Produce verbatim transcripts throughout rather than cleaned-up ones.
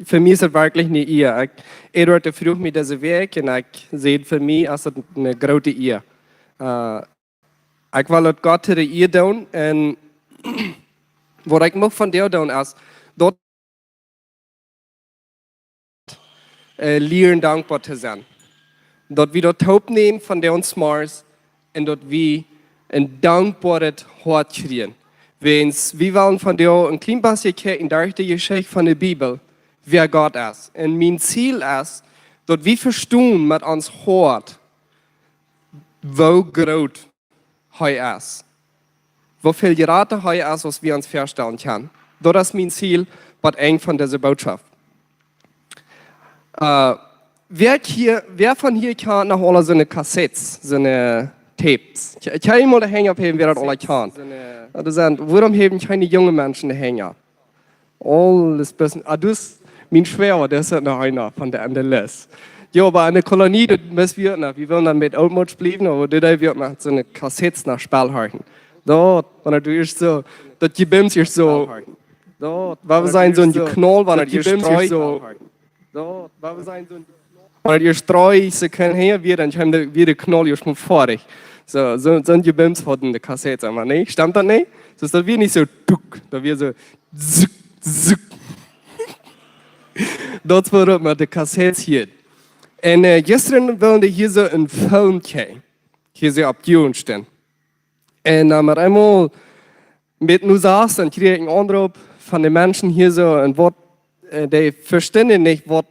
fa mie es et werkjlich eene Ea. Ekj, Eduard, dee fruach mie dise Wäakj un ekj säd, fa mie es et eene groote Ea. Äh, ekj well daut Gott to de Ea doonen un waut ekj mucht vondoag doonen es, daut, äh, lieren dankboa to sennen. Daut wie daut toopnämen von de ons Mars un daut wie een dankboaret Hoat kjrieen. Wäajens, wie wellen vondoag een kjlien bät kjikjen derch de Jeschicht von de Bibel, wäa Gott es. Un mien Ziel es, daut wie vestonen met ons Hoat, woo groot hee es. Woo väl jrata hee es, aus wie ons väastalen kjennen. Daut es mien Ziel, waut Enj von dise Bootschoft. Äh, wäa hia, wäa von hia kjant noch aule soone Cassettes, soone Tapes? Ekj, ekj kaun mol de Henj opphäwen, wäa daut aule kjant. Daut sent, wuarom häwen kjeene junge Menschen de Henj opp? Aules best, ah, du hast, mien Schwoaga, dee es noch eena von de, aun de List. Jo, oba aun de Kolonie, daut mott wie noch, wie wellen dan met Ooltmootsch bliewen, oba dee, dee woat met soone Cassettes noch Spell horchen. Daut, wan du ieescht soo, daut Jebims ieescht soo, daut, waut wie sajen, soon Jeknaul, wan du ieescht Streu, wan du ieescht Streu, see kjennen hia, wie, dan kjeem de, wie de Knaul ieescht mol foadich. Soo, soo, soon Jebims hauden de Cassettes emma, nä? Stemt daut nich? Soo, daut wia nich soo tuk, daut wia soo, zuk, zuk. Daut wia daut met de Cassettes hia. Un, äh, jistren wullen dee hia soo een Filmkje, hia soo opp YouTube stonen. Un, äh, met eemol met nu saust, dan kjrieech ekj een Aunroop von de Menschen hia soo, un waut, äh, dee vestunden nich, waut,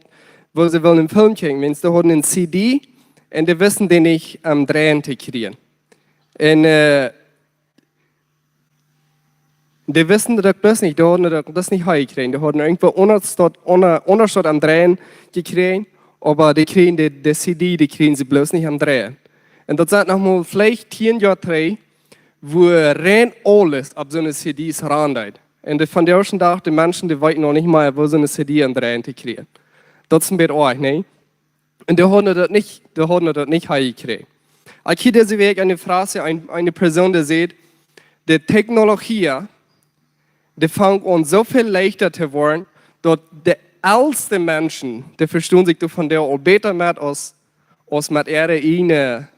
woo see wullen een Filmkje kjrieen. Wiels dee hauden een C D un dee wisten dee nich aum Dreien to kjrieen. Un, äh, dee wisten daut bloos nich, dee hauden daut bloos nich hia jekjräajen. Dee hauden irjentwua aundasch daut, aunda-, aundasch daut aum Dreien jekjräajen, oba dee kjrieejen de, de C D, dee kjrieejen see bloos nich aum Dreien. Un daut sent noch mol veleicht tieen Joa trigj, wua rein aules opp soone C Ds raundeed. Un de, vondoag dän Dach, de Menschen, dee weeten noch nich mea, woo soone C D aum Dreien to kjrieen. Daut es een bät oajch, nä? Un dee hauden daut nich, dee hauden daut nich hia jekjräajen. Ekj hia dise Wäakj eene Froag, een, eene Persoon, dee säd, de Technologie, dee fangt aun soo väl leichta to woaren, daut de elste Menschen, dee vestonen sikj doavon aul bäta met aus, aus met äare ieejne,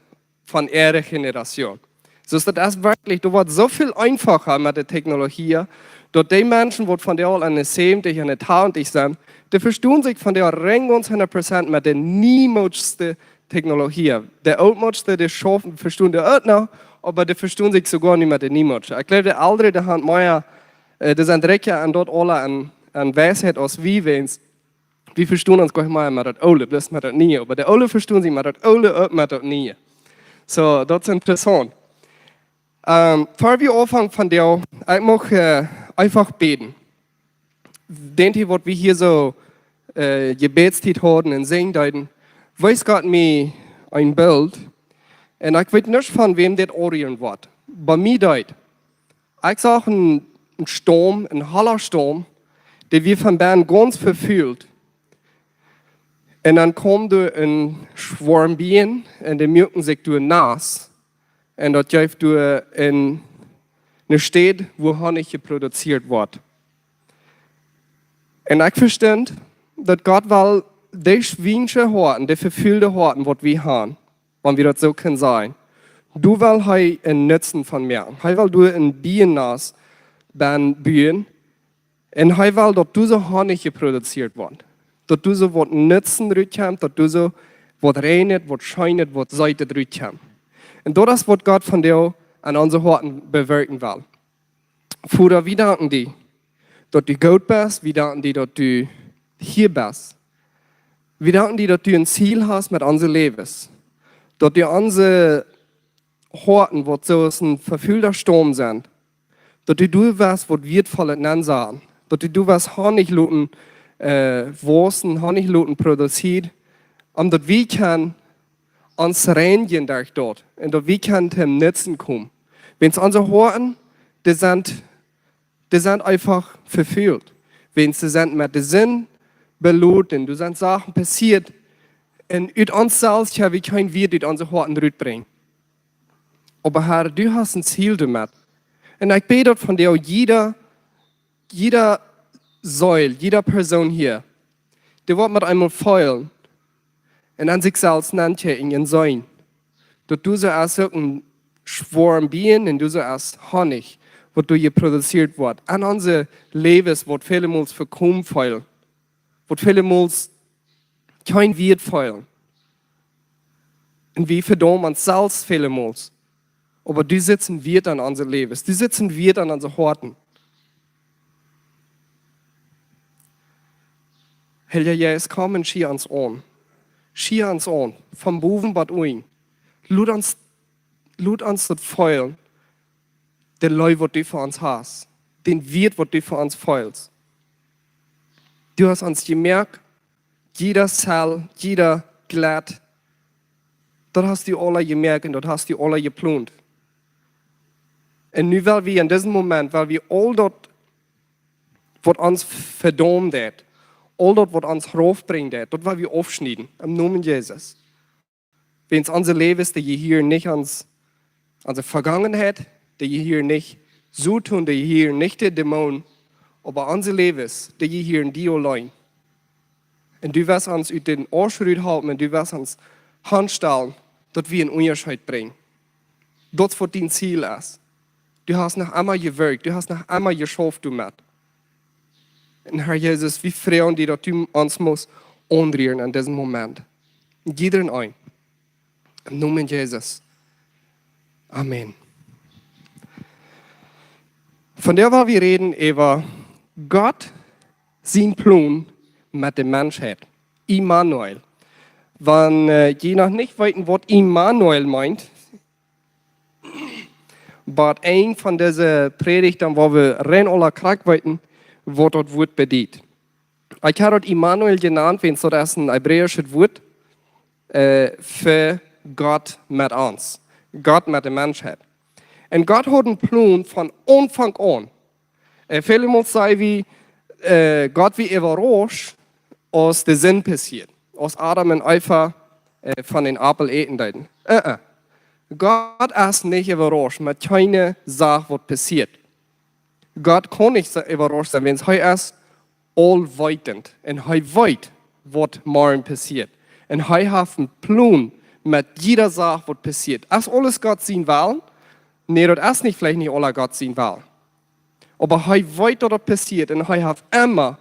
von äare Generation. Soo daut es werkjlich, daut woat soo väl eenfacha met de Technologie, daut dee Menschen, waut vondoag aul enne säwentich un enne tachentich sent, dee vestonen sikj vondoag rein gaunz hundat Prozent met de niemootste Technologie. De ooltmootste, dee schaufen, vestonen dee uk noch, oba dee vestonen sikj soogoa nich met de niemootste. Ekj jleew, de Elren, dee haben mea, äh, dee sent rikja aun daut aula aun, aun Weisheit aus wie, wiels wie vestonen ons goanich mea met daut Oole, bloos met daut Niee. Oba de Oole vestonen sikj met daut Oole uk met daut Niee. Soo, daut es interessaunt. Ähm, ver wie aunfangen vondoag, ekj mucht, äh, eefach bäden. Denkj jie, waut wie hia soo, äh, Jebädstiet hauden un sinjen deeden, wiest Gott mie een Bilt. Un ekj weet nich, von wäm dit aunrieren woat. Bie mie deed. Ekj sach een, een Staum, een holla Staum, dee wia von bennen gaunz vefult. Un dan kjeem doa een Schwoarm Bien un dee muaken sikj doa nass. Un daut jeef doa een, eene Städ, wua Honnich jeproduzieet woat. Un ekj vestunt, daut Gott well dee schwiensche Hoaten, dee vefulde Hoaten, waut wie haben, wan wie daut soo kjennen sajen. Doa well hee een Nutzen von moaken. Hee well doa een Bienennass buen. Un hee well, daut doa soo Honnich jeproduzieet woat. Daut doa soo waut Nutzen rutkjemt, daut doa soo waut Reinet, waut Scheenet, waut Seetet rutkjemt. Un daut es, waut Gott vondoag aun onse Hoaten bewirkjen well. Voda, wie danken die, daut du goot best. Wie danken die, daut du hia best. Wie danken die, daut du een Ziel hast met onse Läwes. Daut du onse Hoaten, waut soo aus een vefulda Staum sent, daut du doa west waut Wieetvollet nensaten. Daut du doa west Honnich loten, äh, wausen, Honnich loten produzieren, om daut wie kjennen ons reinjen derch daut. Un daut wie kjennen toom Nutzen komen. Wiels onse Hoaten, dee sent, dee sent eefach vefult. Wiels dee sent met de Sind beloden, doa sent Sachen passieet. Un ut ons selfst kjenn wie kjeen Wieet ut onse Hoaten rutbrinjen. Oba Herr, du hast een Ziel doamet. Un ekj bäd daut vondoag jieda, jieda Seel, jieda Persoon hia, Dee woat met eemol feelen un aun sikj selfst nankjikjen un seenen, daut doa soo aus uk een schwoaren Bieen un doa soo aus Honich, waut doa produzieet woat. Aun onse Läwes, waut väle Mols vekomen feelen, waut väle Mols kjeen Wieet feelen. Un wie vedaumen ons selfst väle Mols. Oba du sitst een Wieet aun onse Läwes. Du sitst een Wieet aun onse Hoaten. Heilja Jeist, komm un schia ons aun. Schia ons aun. Von bowen bat unjen. Lot ons, lot ons daut feelen. De Leew, waut du fa ons hast. Dän Wieet, waut du fa ons feelst. Du hast ons jemoakt, jieda Zell, jieda Jledd, daut hast du aula jemoakt un daut hast du aula jeplont. Un nu well wie en disen Moment, well wie aul daut, waut ons vedaumen deit, aul daut, waut ons raufbrinjen deit, daut well wie aufschnieden, em Nomen Jesus. Wiels onse Läwes, dee jehieren nich ons, onse Vegangenheit, dee jehieren nich Soton, dee jehieren nich de Dämonen, oba onse Läwes, dee jehieren die auleen. Un du woascht ons ut dän Oasch rut halpen un du woascht ons hanstalen, daut wie een Unjascheet brinjen. Daut es waut dien Ziel es. Du hast noch emma jewirkjt, du hast noch emma jeschauft doamet. Un Herr Jesus, wie froagen die, daut du ons motst aunrieren en disen Moment. Jieda een. Em Nomen Jesus. Amen. Vondoag well wie räden äwa Gott sien Plon met de Menschheit. Immanuel. Wan äh, jie noch nich weeten, waut Immanuel meent, bat een von dise Prädichten, wua wie rein aula krakjt weeten, waut daut Wuat bediet. Ekj hab daut Immanuel jenant, wiels daut es een hebräischet Wuat äh, fa Gott met ons, Gott met de Menschheit. Un Gott haud een Plon von Aunfank aun. Äh, väle Mol saj wie, äh, Gott wia äwarauscht, aus de Sind passieed, aus Adam un Eva äh, von dän Aupel äten deeden. Äh, äh. Gott es nich äwarauscht met kjeene Sach, waut passieet. Gott kaun nich soo äwarauscht sennen, wiels hee es aulweetend un hee weet, waut morjen passieet. Un hee haft een Plon met jieda Sach, waut passieet. Es aules Gott sien Wellen? Nä, daut es nich, veleicht nich aula Gott sien Wellen. Oba hee weet, daut daut passieet un hee haft emma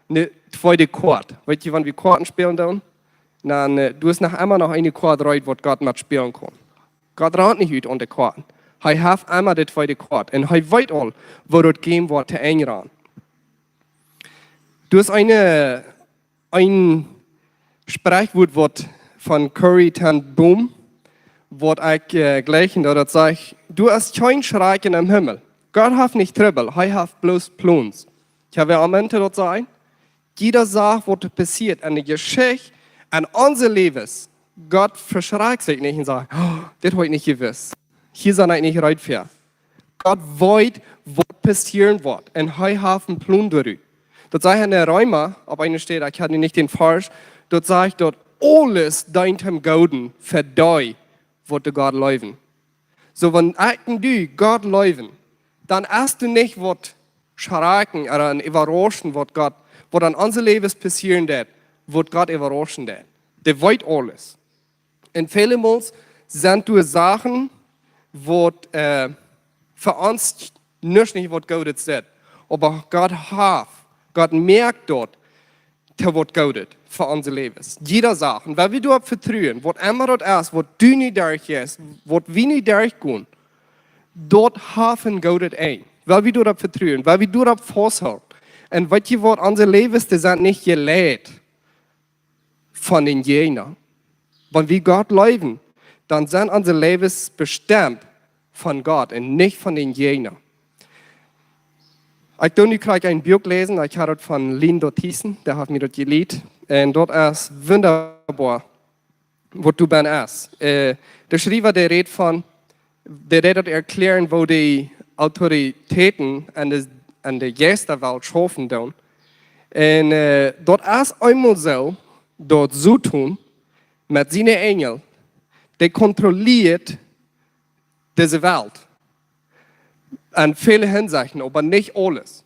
eene tweede Koat. Weet jie, wan wie Koaten spälen doonen? Dan äh, du hast noch emma noch eene Koat reed, waut Gott met spälen kaun. Gott rant nich ut aun de Koaten. Hee haft emma de tweede Koat. Un hee weet aul, woo daut Game woat to Enj rannen. Du hast een, een Sprichwuat, waut von Corrie ten Boom, waut ekj äh, jlikj, daut daut sajcht: Du hast kjeen Schrakjen em Himmel. Gott haft nich Trubbel, hee haft bloos Plons. Ekj hab Amen to daut sajen. Jieda Sach, waut passieet en de Jeschicht, en onse Läwes, Gott veschrakjt sikj nich un sajcht: Oh, dit haud ekj nich jewist. Hia sie ekj nich reed fa. Gott weet, waut passieren woat. Un hee haft een Plon doarut. Daut sajcht en de Reema, opp eene Städ, ekj hab nu nich dän Varsch, daut sajcht, daut aules deent em Gooden fa dee, waut Gott leewen. Soo, wan ekj un du Gott leewen, dan es doa nich waut schrakjen ooda een Äwarauschen, waut Gott, waut en onse Läwes passieren deit, waut Gott äwarauschen deit. Dee weet aules. Un väle Mol sent doa Sachen, waut äh, fa ons nuscht nich waut Goodet sent. Oba Gott haft, Gott moakt daut to waut Goodet fa onse Läwes. Jieda Sach. Un wan wie doaropp vetruen, waut emma daut es, waut du nu derchjeist, waut wie nu derchgonen, daut haft een goodet Enj. Wan wie doaropp vetruen, wan wie doaropp fausthoolen. Un weet jie waut, onse Läwes, dee sent nich jeleit von dän Jäajna. Wan wie Gott leewen, dan sent onse Läwes bestemt von Gott un nich von dän Jäajna. Ekj doo nu jlikj een Buak läsen, ekj hab daut von Lindor Thiessen, dee haft mie daut jelieet. Un daut es wundaboa, waut doa bie es. Äh, de Schriewa, dee rät von, dee rät daut erkjlären, woo de Autoritäten en de, en de Jeistawelt schaufen doonen. Un äh, daut es eemol soo, daut Soton met siene Enjel, dee kontrollieet dise Welt. En väle Hinsechten, oba nich aules.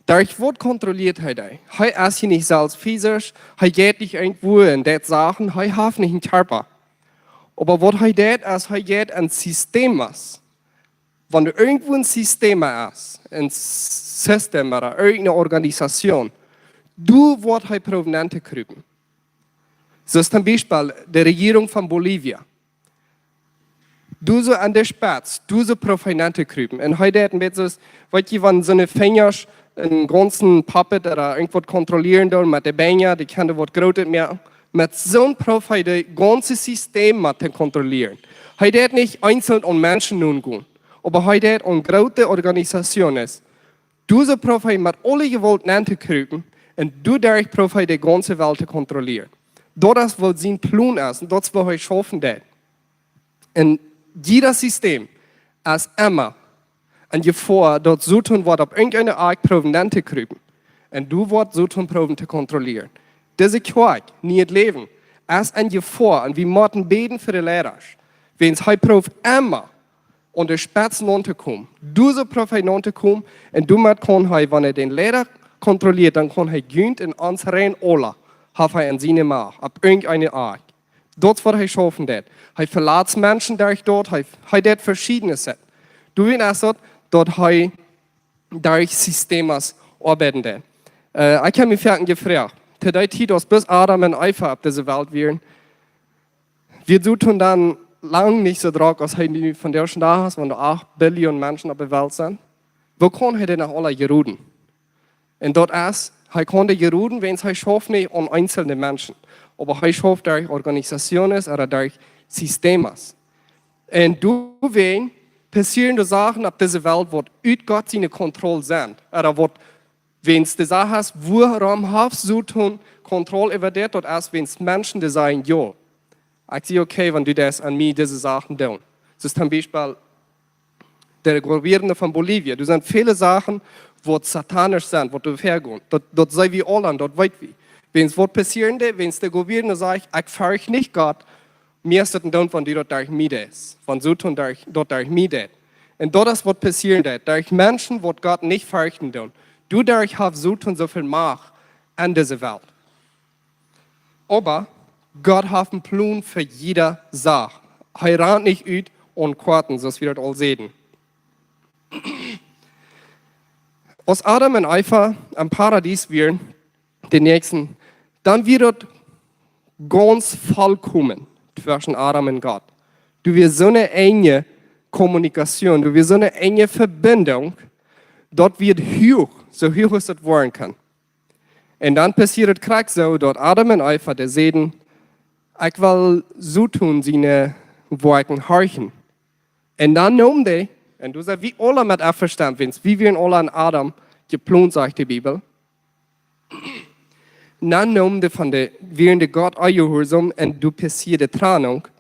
Derch waut kontrollieet hee dee? Hee es hia nich selfst physisch, hee jeit nich irjentwua un deit Sachen, hee haft nich een Kjarpa. Oba waut hee deit, es, hee jeit een System aus. Wan doa irjentwua een System es, een System ooda irjenteene Organisation, doa woat hee proowen nenn to krupen. Soo es toom Biespel de Rejierunk von Bolivien. Doa soo aun de Spetz, doa soo proowen nenn to krupen. Un hee deit een bät soo, weetst du, wan soone Finjasch een gaunzen Puppet ooda irjentwaut kontrollieren doonen met de Benja, dee kjennen waut Grootet moaken. Met soon proowen hee daut gaunze System mau to kontrollieren. Hee deit nich eenzeln aun Menschen nogonen, oba hee deit aun groote Organisationen. Doa soo proowen hee met aule Jewault nenn to krupen un doaderch proowen hee de gaunze Welt to kontrollieren. Daut es waut sien Plon es un daut es waut hee schaufen deit. Un jieda System es emma eene Jefoa, daut Soton woat opp irjenteene Oat proowen nenn to krupen. Un doa woat Soton proowen to kontrollieren. Dise Kjoakj, Niee Läwen, es eene Jefoa un wie motten bäden fa de Leidasch. Wiels hee prooft emma aun de Spetz nenn to komen. Doa soo prooft hee nenn to komen un doamet kaun hee, wan hee dän Leida kontrollieet, dan kaun hee junt un ons rein aula, haft hee aun siene Macht, opp irjenteene Oat. Daut es waut hee schaufen deit. Hee veletzt Menschen derch daut, hee, hee deit veschiedne Sachen. Doawäajen es daut, daut hee derch Systemen oabeiden deit. Äh, ekj hab mie foaken jefroacht, to dee Tiet, aus bloos Adam un Eva opp dise Welt wieren, wia Soton dan lang nich soo drock aus hee nu vondoag dän Dach es, wan doa acht Billion Menschen opp de Welt sent? Woo kaun hee dee noch aula jeroden? Un daut es, hee kaun dee jeroden, wiels hee schauft nich aun eenzelne Menschen, oba hee schauft derch Organisationen ooda derch Systemen. Un doawäajen passieren doa Sachen opp dise Welt, waut ut Gott siene Kontroll sent. Ooda waut, wiels de Sach es, wuarom haft Soton Kontroll äwa dit, daut es, wiels Menschen dee sajen, jo, ekj sie okay, wan du deist aun mie dise Sachen doonen. Soo es toom Biespel de Gobierno von Bolivien. Doa sent väle Sachen, waut satanisch sent, waut doa väagonen. Daut, daut seenen wie aula, daut weeten wie. Wiels waut passieren deit, wiels de Gobierno sajcht, ekj fercht nich Gott, mie es daut eendoont, wan du daut derch mie deist, wan Soton derch, daut derch mie deit. Un daut es waut passieren deit, derch Menschen, waut Gott nich ferchten doonen. Doaderch haft Soton soo väl Macht aun dise Welt. Oba Gott haft een Plon fa jiede Sach. Hee rant nich ut aun Koaten, soo aus wie daut aul säden. Aus Adam un Eva em Paradies wieren, de näakjsten, dan wia daut gaunz vollkomen tweschen Adam un Gott. Doa wia soone enje Kommunikation, doa wia soone enje Vebinjunk, daut wia huach, soo huach aus daut woaren kaun. Un dan passieed daut krakjt soo, daut Adam un Eva, dee säden, ekj well Soton siene Woakjen horchen. Un dan neem dee, un doa sent wie aula met envestonen, wiels wie wieren aula aun Adam jeplont, sajcht de Bibel. Dan neem dee von de, wieren dee Gott onjehuarsom un doa passieed de Trennunk.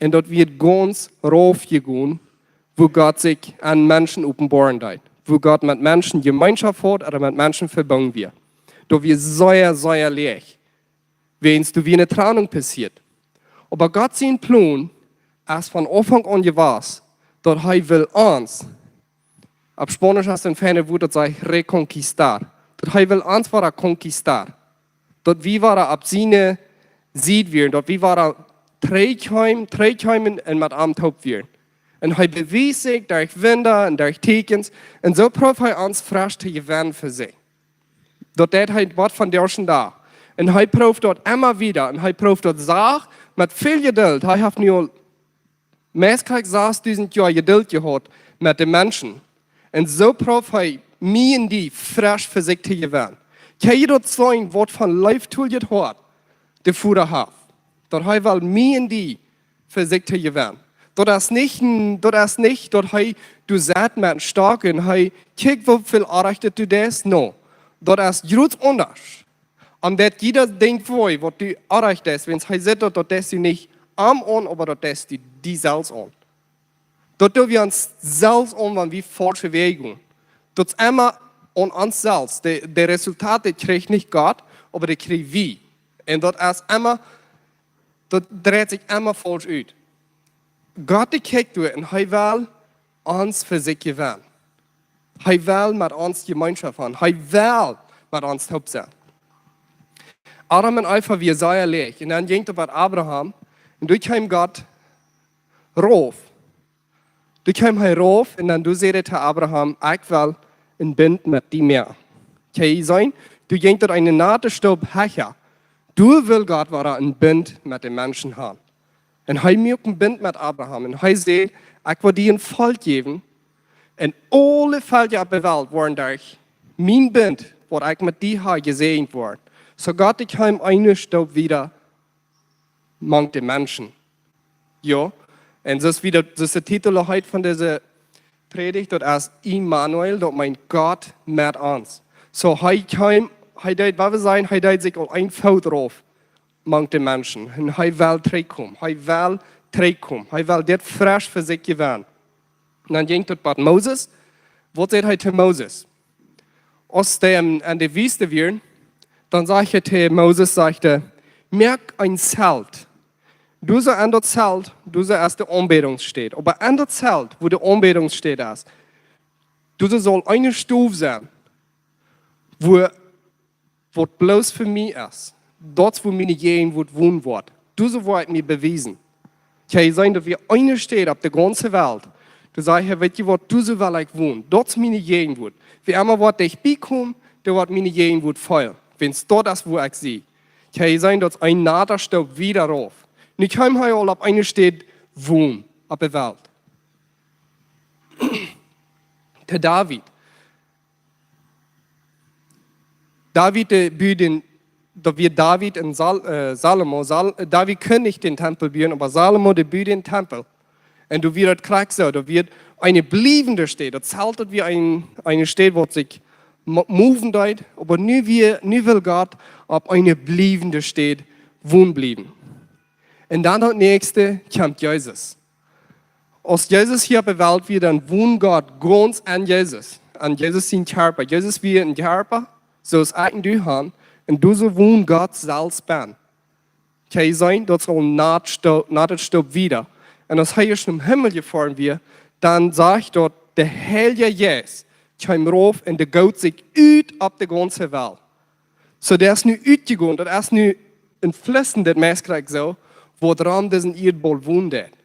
Un daut wia gaunz rauf jegonen, woo Gott sikj aun Menschen openboaren deed. Woo Gott met Menschen Jemeenschoft haud ooda met Menschen vebungen wia. Daut wia sea, sea läach. Wiels doa wia eene Trennunk passieet. Oba Gott sien Plon es von Aunfank aun jewast, daut hee well ons, opp Spaunisch es een feinet Wuat, daut sajcht reconquistar. Daut hee well ons wada conquistar. Daut wie wada opp siene Sied wieren, daut wie wada trigjkjeemen, trigjkjeemen un met am toop wieren. Un hee bewiest sikj derch Wunda un derch Tieekjens. Un soo proowt hee ons fresch to jewennen fa sikj. Daut deit hee waut vondoag dän Dach. Un hee proowt daut emma wada. Un hee proowt daut sacht, met väl Jeduld. Hee haft nu aul meist krakjt sastdusent Joa Jeduld jehaut met de Menschen. Un soo proowt hee mie un die fresch fa sikj to jewennen. Kjenn jie daut seenen, waut von Leew too jedonen haft, de Voda haft? Daut hee well mie un die fa sikj to jewennen. Daut es nich, daut es nich, daut hee doa sett met een Stock un hee kjikjt, woo väl Orrajchtet du deist. No, daut es groot aundasch. Om daut jieda denkjt, woo, waut du Orrajchtet deist, wiels hee sitt daut, daut deist du nich am aun, oba daut deist du die selfst aun. Daut doo wie ons selfst aun, wan wie faulsche Wäaj gonen. Daut es emma aun ons selfst. De, de Resultat, dee kjricht nich Gott, oba dee kjricht wie. Un daut es emma, daut dreit sikj emma faulsch ut. Gott, dee kjikjt doa un hee well ons fa sikj jewennen. Hee well met ons Jemeenschoft haben. Hee well met ons toop sennen. Adam un Eva wieren sea leeg. Un dan jinkj daut bie Abraham. Un doa kjeem Gott rauf. Doa kjeem hee rauf un dan doa säd hee to Abraham: "Ekj well een Bunt met die moaken." Kjenn jie seenen? Doa jinkj daut eene nate Stoop hecha. Doa well Gott wada een Bunt met de Menschen haben. Un hee muak een Bunt met Abraham. Un hee säd: "Ekj well die een Volkj jäwen. Un aule Velkja opp de Welt woaren derch mien Bunt, waut ekj met die hab, jesäajent woaren." Soo Gott, ekj kjeem eene Stoop wieda mank de Menschen. Jo. Un soo aus wie daut, soo aus de Titel heet von dise Prädicht, daut es Immanuel, daut meent Gott met ons. Soo hee kjeem, hee deed, waut wie sajen, hee deed sikj aul een Foot rauf mank de Menschen. Un hee well trigjkomen. Hee well trigjkomen. Hee well dit fresch fa sikj jewennen. Un dan jinkj daut bie Moses. Waut säd hee to Moses? Aus dee en, en de Wiest wieren, dan säd hee to Moses, säd hee: "Moak een Zelt. Doa soo aun daut Zelt, doa soo es de Aunbädungsstäd. Oba aun daut Zelt, wua de Aunbädungsstäd es, doa soo saul eene Stow sennen, wua waut bloos fa mie es. Daut es, wua miene Jäajenwoat wonen woat. Doa soo woa ekj mie bewiesen." Kjenn jie seenen, daut wia eene Städ opp de gaunze Welt. Doa säd hee: "Weetst du waut, doa soo well ekj wonen. Daut es miene Jäajenwoat. Wäa emma waut dicht bie kjemt, dee woat miene Jäajenwoat feelen. Wiels daut es, wua ekj sie." Kjenn jie seenen, daut es een nata Stoop wieda rauf. Nu kjeem hee aul opp eene Städ wonen opp de Welt. To David. David, dee bud dän, daut wia David un Sal-, äh, Salomo. Sal-, äh, David kunn nich dän Tempel buen, oba Salomo, dee bud dän Tempel. Un doa wia daut krakjt soo, daut wia eene bliewende Städ. Daut Zelt, daut wia een, eene Städ, waut sikj mo-, moven deed, oba nu wia, nu well Gott opp eene bliewende Städ wonen bliewen. Un dan daut näakjste kjemt Jesus. Aus Jesus hia opp de Welt wia, dan wond Gott gaunz aun Jesus, aun Jesus sien Kjarpa. Jesus wia een Kjarpa, soo aus ekj un du han, un doa soo wond Gott selfst bennen. Kjenn jie seenen, daut es aul een nat Sto-, nat Stoop wieda. Un aus hee ieescht nom Himmel jefoaren wia, dan sach daut, de Heilje Jeist kjeem rauf un dee goot sikj ut opp de gaunze Welt. Soo, dee es nu utjegonen, daut es nu een fließendet Meiskjrich soo, waut rom disen Ieedbaul wonen deit.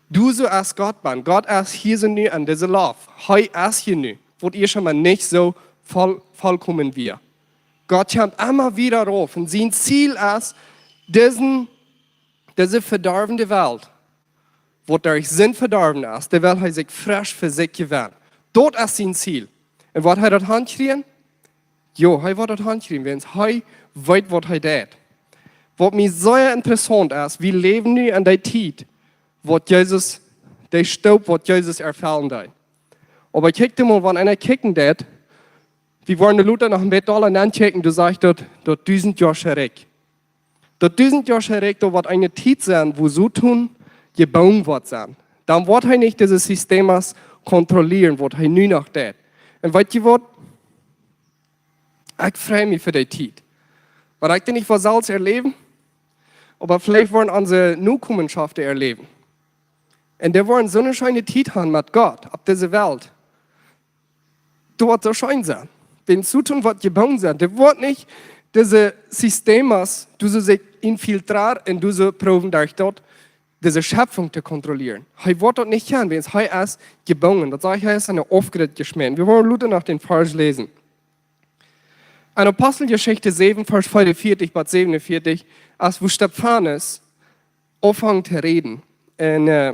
Doa soo es Gott bennen. Gott es hia soo nu aun dise Loft. Hee es hia nu. Waut ieescht mau nich soo voll-, vollkomen wia. Gott kjemt emma wieda rauf. Un sien Ziel es, disen, dise vedorwne Welt, waut derch Sind vedorwen es, dee well hee sikj fresch fa sikj jewennen. Daut es sien Ziel. Un woat hee daut hankjrieen? Jo, hee woat daut hankjrieen, wiels hee weet, waut hee deit. Waut mie sea interessaunt es, wie läwen nu en dee Tiet, waut Jesus, dee Stoop, waut Jesus erfellen deed. Oba kjikj mol, wan eena kjikjen deit, wie woaren lota noch een bät dolla ankjikjen, doa sajcht daut, daut dusent Joa Rikj. Daut dusent Joa Rikj, daut woat eene Tiet sennen, wua Soton jebungen woat sennen. Dan woat hee nich dise Systemen kontrollieren, waut hee nu noch deit. Un weetst du waut? Ekj frei mie fa dee Tiet. Wiels ekj dee nich woa selfst erläwen, oba veleicht woaren onse Nokomenschaften erläwen. Un dee woaren soone scheene Tiet han met Gott opp dise Welt. Daut woat soo scheen sennen. Wan Soton woat jebungen sennen, dee woat nich dise Systemen, doa soo sikj infiltrieren un doa soo proowen derch daut, dise Schepfunk to kontrollieren. Hee woat daut nich kjennen, wiels hee es jebungen. Daut sajcht, hee es aun de Aufgrint jeschmäten. Wie woaren lota noch dän Varsch läsen. En Aposteljeschicht säwen, Varsch veeaunvieetich bat säwenaunvieetich, aus wua Stefanus aunfangt to räden. Un, äh,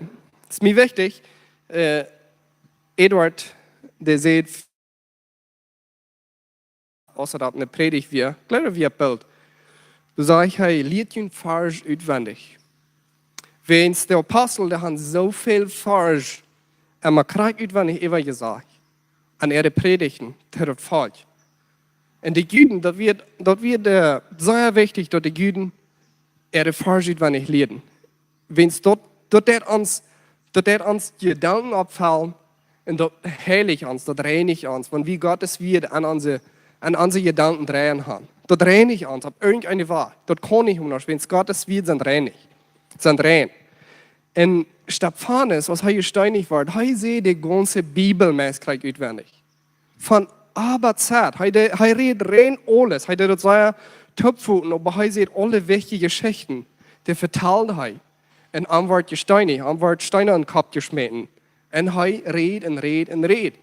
es mie wichtich, äh, Eduard, dee säd, aus daut eene Prädicht wia, jleew ekj, wia Bilt. Doa säd hee: "Lieet jun Varsch utwendich." Wiels de Apostel, dee han soo väl Varsch emma krakjt utwendich äwajesajcht aun äare Prädichten to daut Volkj. Un de Juden, daut wia, daut wia de, sea wichtich, daut de Juden äare Varsch utwendich lieeden. Wiels daut, daut deit ons, daut deit ons Jedanken oppfellen un daut heilicht ons, daut reinicht ons, wan wie Gott sien Wuat aun onse, aun onse Jedanken dreien han. Daut reinicht ons opp irjenteene Wajch. Daut kaun nich aundasch, wiels Gott sien Wuat sent reinicht, sent rein. Un Stefanus, aus hee jesteenigt wort, hee säd de gaunze Bibel meist krakjt utwendich. Von A bat Z. Hee, de, hee räd rein aules. Hee deed daut sea toopfoten, oba hee säd aule wichtje Jeschichten, dee vetald hee. Un am wort jesteenigt, am wort Steena em Kopp jeschmäten. Un hee räd un räd un räd.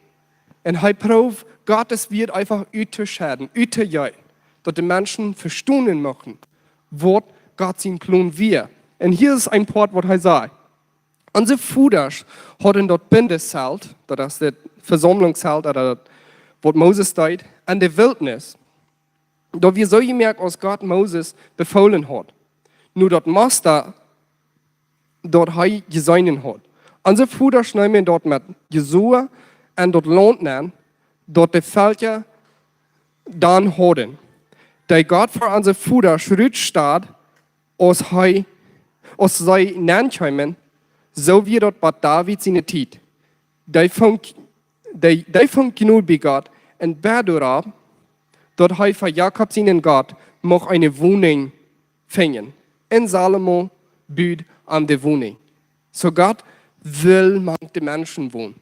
Un hee proowd Gott sien Wort eefach uttoschedden, uttojeeten, daut de Menschen vestonen muchten, waut Gott sien Plon wia. Un hia es een Poat, waut hee sajcht: Onse Vodasch hauden daut Bundeszelt, daut es daut Vesaumlungszelt, ooda daut, waut Moses deed, enne Wiltnis, daut wia soo jemoakt, aus Gott Moses befoolen haud, no daut Musta, daut hee jeseenen haud. Onse Vodasch neemen daut met Josua en daut Launt nenn, daut de Velkja dan hauden, dee Gott ver onse Vodasch rutstad, aus hee, aus see nenkjeemen, soo wia daut bat David siene Tiet. Dee funk, dee, dee funk Jnod bie Gott un bäd doaropp, daut hee ver Jakob sienen Gott mucht eene Woninj finjen. Un Salomo bud am de Woninj. Soo Gott well mank de Menschen wonen.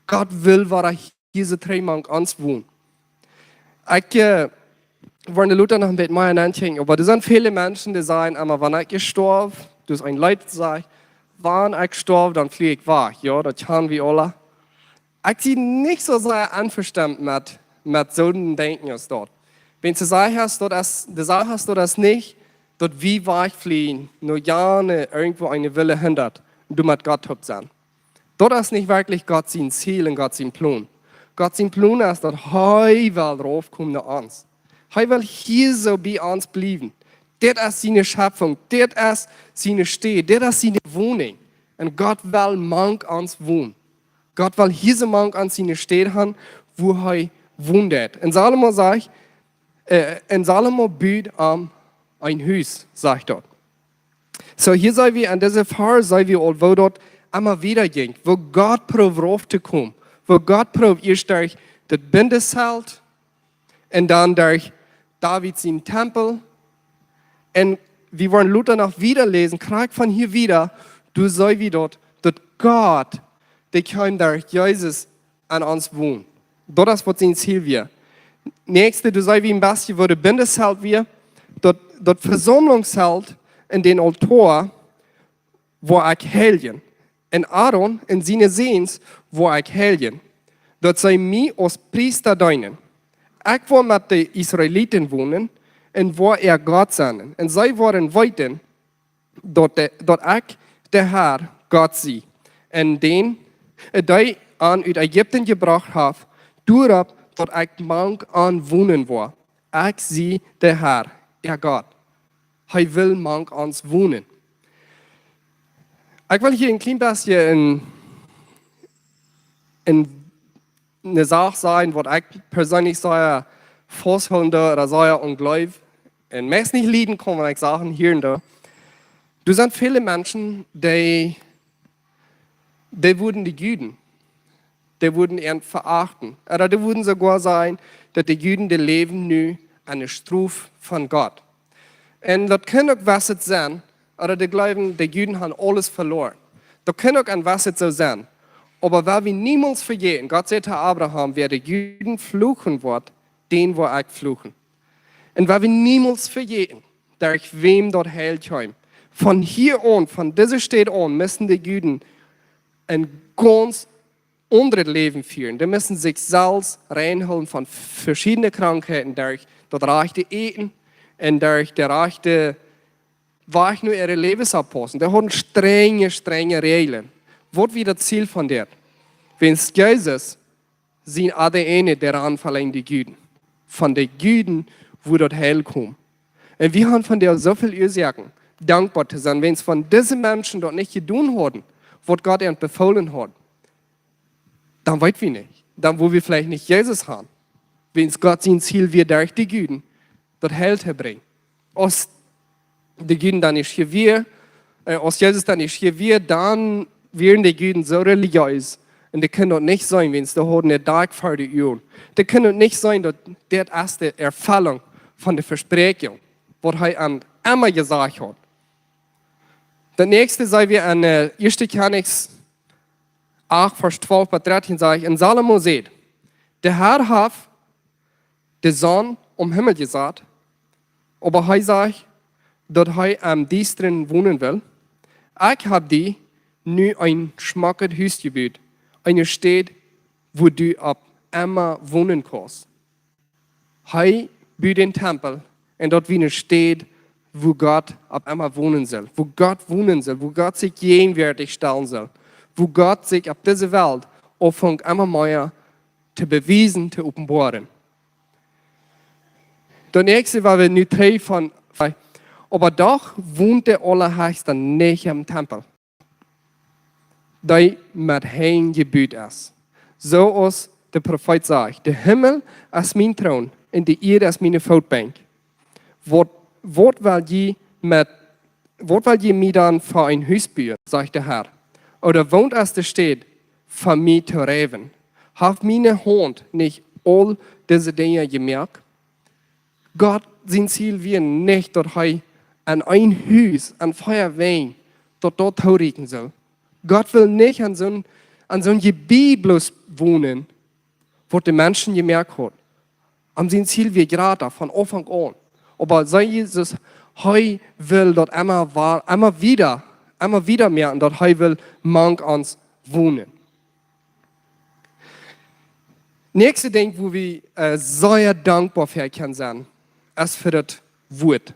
Gott well, waut hee hia soo trigj mank ons wonen. Ekj, äh, woa de Luther noch een bät mea nankjikjen, oba doa sent väle Menschen, dee sajen emma, wan ekj jestorwen, daut es een Leet, sajcht, wan ekj jestorwen, dan flie ekj wajch. Jo, daut kjanen wie aule. Ekj sie nich soo sea envestonen met, met soon Denkjen aus daut. Wan du sajchst, daut es, de Sach es, daut es nich, daut wie wajchflieen, no jane irjentwoo eene Wille hindat, un du met Gott toop sennen. Daut es nich werkjlich Gott sien Ziel un Gott sien Plon. Gott sien Plon es, daut hee well raufkomen no ons. Hee well hia soo bie ons bliewen. Dit es siene Schepfunk, dit es siene Städ, dit es siene Woninj. Un Gott well mank ons wonen. Gott well hia soo mank ons siene Städ haben, wua hee wonen deit. Un Salomo sajcht, äh, un Salomo bud am een Hus, sajcht daut. Soo, hia seenen wie aun dise Varsch, seenen wie aul, woo daut emma wada jinkj, woo Gott proowd rauf to komen, woo Gott proowd ieescht derch daut Bundeszelt un dan derch David sienen Tempel. Un wie woaren Luther noch wada läsen, krakjt von hia wada, doa seenen wie daut, daut Gott, dee kjeem derch Jesus en ons wonen. Daut es, waut sien Ziel wia. Näakjste, doa seenen wie een bät, woo daut Bundeszelt wia, daut, daut Vesaumlungszelt un dän Aultoa, wua ekj heiljen. Un Aaron un siene Säns, wua ekj heiljen, daut see mie aus Priesta deenen. Ekj woa met de Israeliten wonen un woa äa Gott sennen. Un see woaren weeten, daut de, daut ekj de Herr Gott sie, un dän, äh, dee an ut Ägipten jebrocht haft, doaropp, daut ekj mank an wonen woa. Ekj sie de Herr, äa Gott. Hee well mank ons wonen. Ekj well hia een kjlien bät een, een eene Sach sajen, waut ekj perseenlich sea fausthoolen doo, ooda sea aun jleew, un meist nich lieden kaun, wan ekj Sachen hieren doo. Doa sent väle Menschen, dee, dee wudden de Juden, dee wudden an veachten. Ooda dee wudden soogoa sajen, daut de Juden, dee läwen nu aun de Strof von Gott. Un daut kaun uk waut sennen, ooda dee jleewen, de Juden haben aules veloaren. Daut kaun uk een bät soo sennen. Oba woa wie niemols vejäten, Gott säd to Abraham, wäa de Juden fluchen woat, dän woa ekj fluchen. Un woa wie niemols vejäten, derch wäm daut Heil kjeem. Von hia aun, von dise Städ aun, musten de Juden een gaunz aundret Läwen fieren. Dee musten sikj selfst reinhoolen von veschiedne Krankheiten, derch daut rajchte Äten un derch de rajchte Wajch no äare Läwes aunpaussen. Dee hauden strenje, strenje Räajlen. Waut wia daut Ziel von dit? Wiels Jesus sien A D N, dee ranfallen de Juden. Von de Juden wudd daut Heil komen. Un wie haben von dee soo väl Uasoaken, dankboa to sennen, wiels wan dise Menschen daut nich jedonen hauden, waut Gott an befoolen haud, dan weet wie nich. Dan wudd wie veleicht nich Jesus haben. Wiels Gott sien Ziel wia, derch de Juden daut Heil to brinjen. Aus de Juden dan nich hia wieren, äh, aus Jesus dan nich hia wia, dan wieren de Juden soo relijees. Un dee kunnen daut nich seenen, wiels dee hauden de Doag ver de Uagen. Dee kunnen daut nich seenen, daut dit es de Erfüllung von de Vespräakjunk, waut hee an emma jesajcht haud. Daut näakjste seen wie aun äh, Ieeschte Kjennichs acht, Varsch twalf bat dartieen, sajcht: Un Salomo säd: De Herr haft de Sonn aum Himmel jesat, oba hee sajcht, daut hee em Diestren wonen well. Ekj hab die nu een schmocket Hus jebut, eene Städ, wua du opp emma wonen kaust. Hee bud dän Tempel un daut wia eene Städ, wua Gott opp emma wonen sull, wua Gott wonen sull, wua Gott sikj jäajenwoatich stalen sull, wua Gott sikj opp dise Welt aunfunk emma mea to bewiesen, to openboaren. Daut näakjste, waut wie nu trigj von, oba doch wont de Aulahechsta nich em Tempel, dee met Henj jebut es. Soo aus de Profeet sajcht: De Himmel es mien Troon un de Ieed es miene Footbenkj. Waut, waut well jie met, waut well jie mie dan fa een Hus buen, sajcht de Herr? Ooda woont es de Städ fa mie to reiwen? Haft miene Haunt nich aul dise Dinja jemoakt? Gott sien Ziel wia nich, daut hee aun een Hus, aun vea Wenj, daut doa toorieekjen sull. Gott well nich aun soon, aun soon Jebied bloos wonen, waut de Menschen jemoakt hauden. Am sien Ziel wia jrata von Aunfank aun. Oba sien Jesus, hee well daut emma, wa- emma wieda, emma wieda moaken, daut hee well mank ons wonen. Näakjste Dinkj, wua wie äh, sea dankboa fa kjennen sennen, es fa daut Wuat.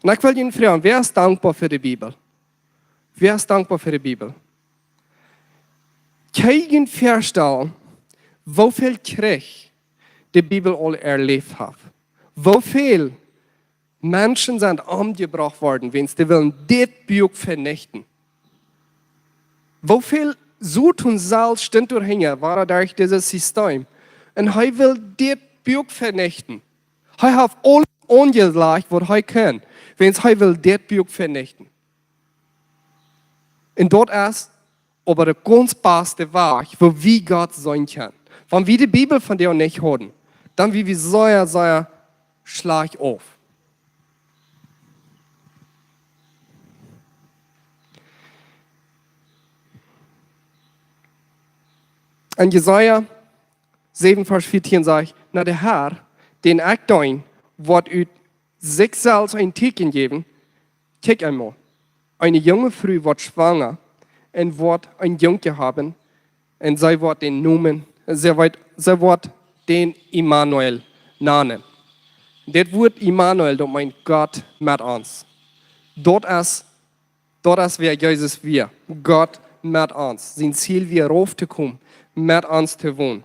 Un ekj well junt froagen: Wäa es dankboa fa de Bibel? Wäa es dankboa fa de Bibel? Kjenn jie junt väastalen, woo väl Kjrich de Bibel aul erläft haft? Woo väl Menschen sent omjebrocht worden, wiels dee wullen dit Buak venichten? Woo väl Soton selfst stunt doahinja, wia derch dit System? Un hee well dit Buak venichten. Hee haft aules aunjelajcht, waut hee kunn, wiels hee well dit Buak venichten. Un daut es oba de gaunz baste Wajch, woo wie Gott seenen kjennen. Wan wie de Bibel vondoag nich hauden, dan wia wie sea, sea schlajcht auf. En Jesaja säwen, Varsch vieetieen sajcht: Na, de Herr, dän ekj deen, woat ut sikj selfst een Tieekjen jäwen. Kjikj eemol, eene junge Fru woat schwanga un woat een Jung haben, un see woat dän Nomen, see woat, see woat dän Immanuel nanen. Dit Wuat Immanuel, daut meent Gott met ons. Daut es, daut es, wäa Jesus wia. Gott met ons. Sien Ziel wia, rauf to komen, met ons to wonen.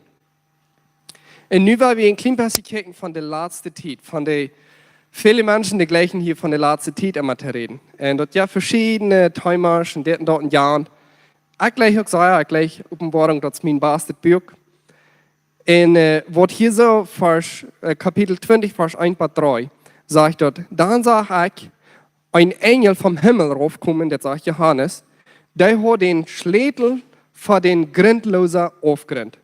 Un nu well wie een kjlien bät kjikjen von de latste Tiet, von de, väle Menschen, dee jlikjen hia von de latste Tiet emma to räden. Un daut jeft veschiedne Themas un dit un daut un jant. Ekj jlikj uk sea, ekj jlikj Openboarunk, daut es mien bastet Buak. Un äh, waut hia soo, Varsch, äh, Kapitel twintich, Varsch eent bat dree, sajcht daut: Dan sach ekj een Enjel vom Himmel raufkomen, daut sajcht Johanes, dee haud dän Schlätel fa dän grindloosen Aufgrunt.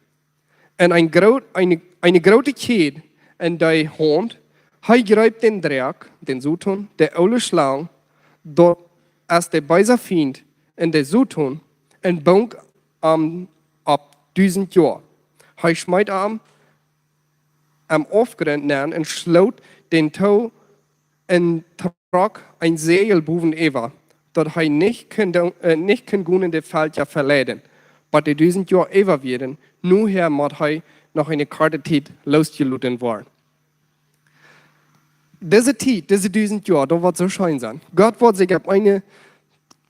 Un een groot, eene, eene groote Kjäd en de Haunt. Hee jreep dän Droak, dän Soton, de oole Schlang, daut es de beesa Fient, un de Soton, un bunk am opp dusent Joa. Hee schmeet am em Aufgrunt nenn un schloot dän too un trock een Säajel bowen äwa, daut hee nich kunn, äh, nich kunn gonen de Velkja veleiden, bat de dusent Joa äwa wieren. Nohäa mott hee noch eene korte Tiet loosjeloten woaren. Dise Tiet, dise dusent Joa, daut woat soo scheen sennen. Gott woat sikj opp eene,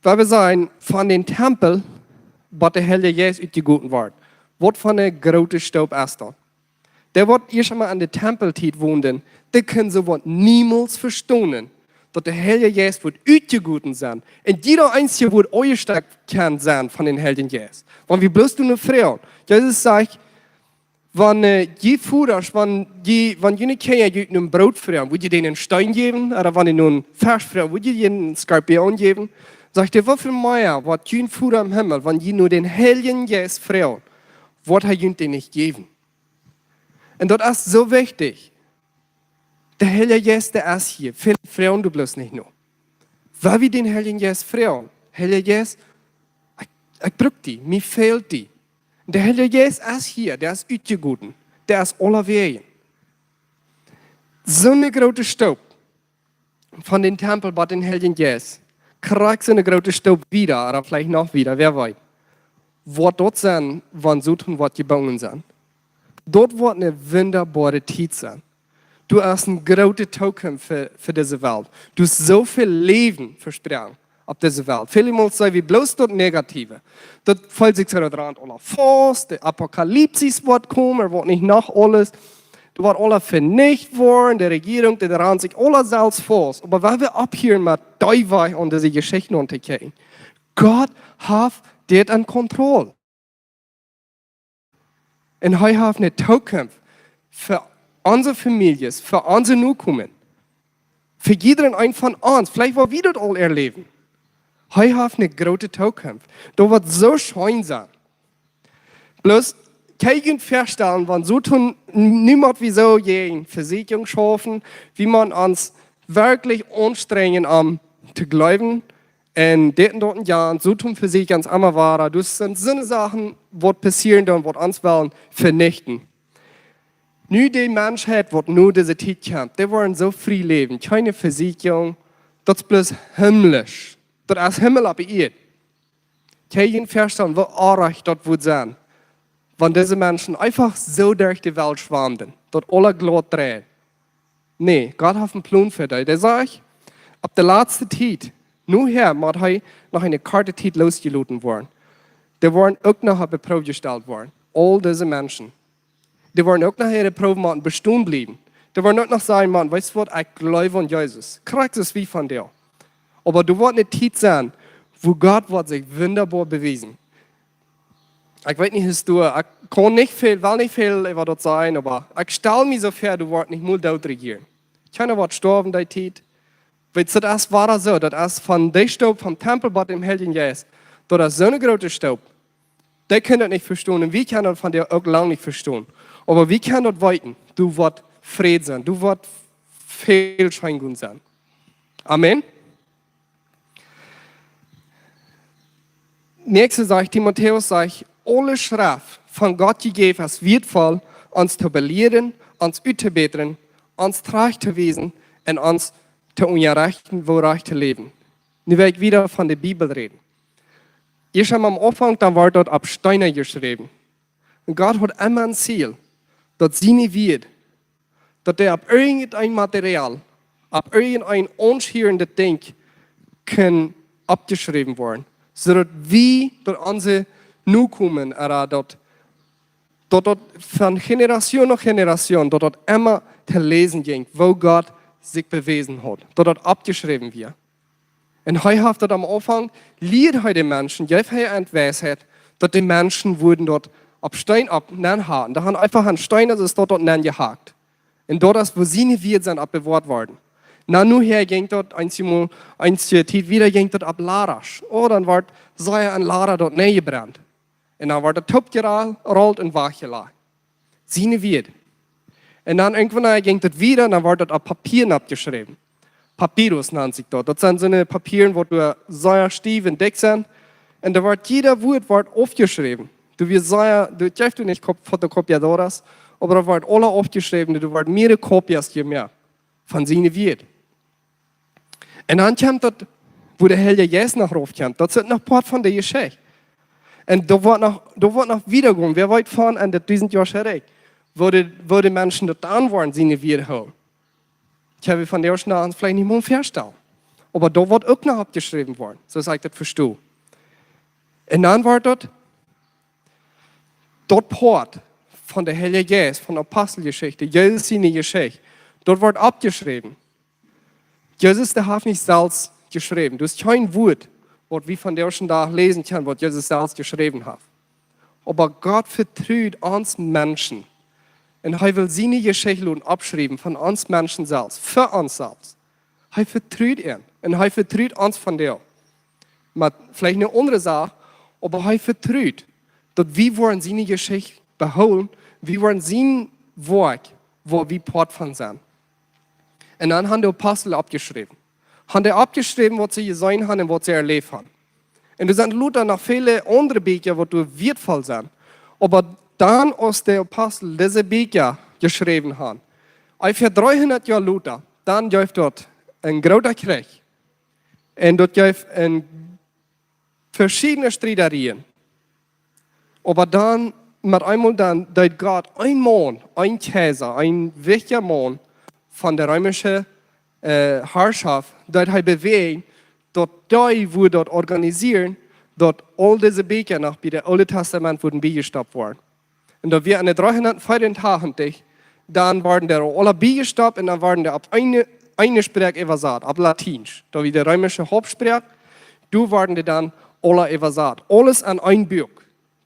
woo wie sajen, von dän Tempel, bat de Heilje Jeist utjegoten woat. Waut fa eene groote Stoop es daut? Dee, waut ieescht emol en de Tempeltiet wonden, dee kunnen soo waut niemols vestonen, daut de Heilje Jeist woat utjegoten sennen. Un jieda eent woat aunjesteckt kjennen sennen von dän Heiljen Jeist. Wan wie bloos doonen froagen. Jesus sajcht: Wan äh, jie Vodasch, wan jie, wan june Kjinja junt no Broot froagen, wudd jie dän een Steen jäwen? Ooda wan dee no een Fesch froagen, wudd jie dän een Skorpion jäwen? Sajcht hee: Woo väl mea woat jun Voda em Himmel, wan jie no dän Heiljen Jeist froagen, woat hee junt dän nich jäwen? Un daut es soo wichtich. De Heilje Jeist, dee es hia. Väle froagen doa bloos nich no. Wan wie dän Heiljen Jeist froagen, Heilja Jeist, ekj, ekj bruck die, mie fält die. De Heilja Jeist es hia, dee es utjegoten, dee es aulawäajen. Soone groote Stoop von dän Tempel bat dän Heiljen Jeist, krakjt soone groote Stoop wieda, ooda veleicht noch wieda, wäa weet, woat daut sennen, wan Soton woat jebungen sennen. Daut woat eene wundaboare Tiet sennen. Du hast eene groote Tookunft fa, fa dise Welt. Du hast soo väl Läwen vesproaken opp dise Welt. Väle Mol seen wie bloos daut Negative. Daut fält sikj soo daut rant aula faust, de Apokalypsis woat komen, woat nich noch aules. Daut woat aula venicht woaren, de Rejierunk, dee rant sikj aula selfst faust. Oba wan wie opphieren met dee Wajch aun dise Jeschichten aun to kjikjen, Gott haft dit en Kontroll. Un hee haft eene Tookunft fa onse Famieljes, fa onse Nokomen, fa jieda eena von ons. Veleicht woa wie daut aul erläwen. Hee haft eene groote Tookunft. Daut woat soo scheen sennen. Bloos, kjenn jie junt väastalen, wan Soton niemols wie soo jäajen Vesieekjunk schaufen, wie maun ons werkjlich aunstrenjen, om to jleewen, un dit un daut un jant, Soton vesieekjt ons emma wada. Daut sent soone Sachen, waut passieren doonen, waut ons wellen venichten. Nu de Menschheit, waut nu dise Tiet kjemt, dee woaren soo frie läwen. Kjeene Vesieekjunk, daut es bloos himmlisch. Daut es Himmel opp Ieed. Kjenn jie junt väastalen, woo oajch daut woat sennen, wan dise Menschen eefach soo derch de Welt schwamden, daut aula glaut dreien. Nä, Gott haft eenen Plon fa dee. Dee sajcht, opp de latste Tiet, nu hia, mott hee noch eene korte Tiet losjeloten woaren. Dee woaren uk noch opp de Proow jestalt woaren. Aul dise Menschen. Dee woaren uk noch äare Proow motten bestonen bliewen. Dee woaren uk noch sajen motten, weetst waut, ekj jleew aun Jesus. Krakjt soo aus wie vondoag. Oba doa woat eene Tiet sennen, wua Gott woat sikj wundaboa bewiesen. Ekj weet nich, es doa, ekj kaun nich väl, well nich väl äwa daut sajen, oba ekj stal mie soo väa, doa woat nich mol doot rejieren. Kjeena woat stoawen dee Tiet. Weetst, daut es wada soo, daut es von dee Stoop vom Tempel bat dän Heiljen Jeist. Daut es soone groote Stoop. Dee kjennen daut nich vestonen un wie kjennen daut vondoag uk lang nich vestonen. Oba wie kjennen daut weeten, doa woat Fräd sennen, doa woat väl Scheengonen sennen. Amen. Näakjste sajcht, Timotäus sajcht, aule Schreft von Gott jejäft es wieetvoll, ons to belieren, ons uttobätren, ons trajcht to wiesen un ons to unjarechten, woo rajcht to läwen. Nu well ekj wieda von de Bibel räden. Ieescht aum Aunfank, dan wort daut opp Steena jeschräwen. Un Gott haud emma een Ziel, daut siene Wieed, daut dee opp irjent een Material, opp irjent een aunschierendet Dinkj kunn oppjeschräwen woaren, soo daut wie, daut onse Nokomen, ooda daut, daut daut von Generation no Generation, daut daut emma to läsen jinkj, woo Gott sikj bewäsen haud, daut daut oppjeschräwen wia. Un hee haft daut aum Aunfank, lieed hee de Menschen, jeef hee an Weisheit, daut de Menschen wudden daut opp Steen opp nenn hacken. Dee han eefach aun Steen, aulsoo daut daut nenn jehakt. Un daut es, wua siene Wieed sent oppbewoat worden. Na, nu hia jinkj daut, eenjemol, eenje Tiet wieda jinkj daut opp Ladasch. Oh, dan wort sea aun Lada daut nenn jebrent. Un dan wort daut toopjerollt un wajchjelajcht. Siene Wieed. Un dan irjentwanea jinkj daut wieda, dan wort daut opp Papieren oppjeschräwen. Papyrus nant sikj daut. Daut sent soone Papieren, waut doa sea stiew un dikj sent. Un doa wort, jieda Wuat wort oppjeschräwen. Doa wia sea, doa jeef doa nich Kop-, fotocopiadoras, oba daut wort aula oppjeschräwen, doa wort mearere Kopias jemoakt von siene Wieed. Un dan kjemt daut, wua de Heilje Jeist noch rauf kjemt. Daut es noch Poat von de Jeschicht. Un daut woat noch, daut woat noch wieda gonen. Wäa weet von aun daut dusent Joa Rikj, woo de, woo de Menschen daut dan woaren, siene Wieed hoolen. Ekj hab von de ieeschte aun veleicht nich mol väastalen. Oba daut woat uk noch oppjeschräwen woaren, soo aus ekj daut vesto. Un dan woat daut, daut Poat von de Heilje Jeist, von Aposteljeschicht, Jesus siene Jeschicht, daut woat oppjeschräwen. Jesus, dee haft nich selfst jeschräwen. Daut es kjeen Wuat, waut wie vondoag dän Dach läsen kjennen, waut Jesus selfst jeschräwen haft. Oba Gott vetrut ons Menschen. Un hee well siene Jeschicht loten oppschriewen von ons Menschen selfst, fa ons selfst. Hee vetrut an. Un hee vetrut ons vondoag. Oba veleicht eene aundre Sach, oba hee vetrut, daut wie woaren siene Jeschicht behoolen, wie woaren sien Woakj, wua wie Poat von sent. Un dan han de Apostel oppjeschräwen. Han dee oppjeschräwen, waut see jeseenen han un waut see erläft han. Un doa sent lota noch väle aundre Bieekja, waut doa wieetvoll sent. Oba dan, aus de Apostel dise Bieekja jeschräwen haben, onjefäa dreehundat Joa lota, dan jeef daut een groota Kjrich. Un daut jeef een veschiedne Striederieen. Oba dan, met eemol dan, deed Gott een Maun, een Kjeisa, een wichtja Maun von de reemische äh, Harschoft, daut hee bewäajen, daut dee wudd daut organisieren, daut aul dise Bieekja noch bie daut Oole Tastament wudden biejestoppt woaren. Un daut wia aun de dreehundat veeauntachentich, dan worden dee aula biejestoppt un dan worden dee opp eene, eene Sproak äwasat, opp Latiensch. Daut wia de reemische Hauptsproak, doa worden dee dan aula äwasat. Aules aun een Buak.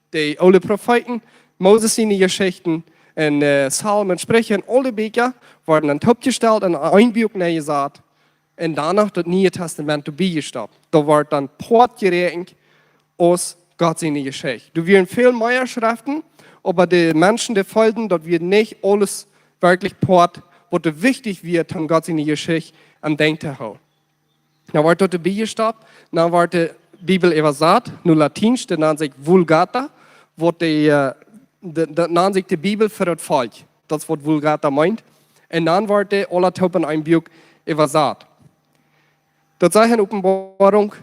De oole Profeeten, Moses siene Jeschichten un äh, Psalmen, Spricha un aul de Bieekja worden dan toopjestalt un aun een Buak nenjesat un doano daut Niee Tastament doabie jestoppt. Daut wort dan Poat jeräakjent aus Gott siene Jeschicht. Doa wieren väl mea Schreften, oba de Menschen, dee feelden, daut wia nich aules werkjlich Poat, waut doa wichtich wia, om Gott siene Jeschicht aum Denkj to hoolen. Dan wort daut doabie jestoppt, dan wort de Bibel äwasat, no Latiensch, daut nand sikj Vulgata, waut de, äh, de, daut nand sikj de Bibel fa daut Volkj. Daut es, waut Vulgata meent. Un dan wort dee aula toop aun een Buak äwasat. Daut sajcht en Openboarunk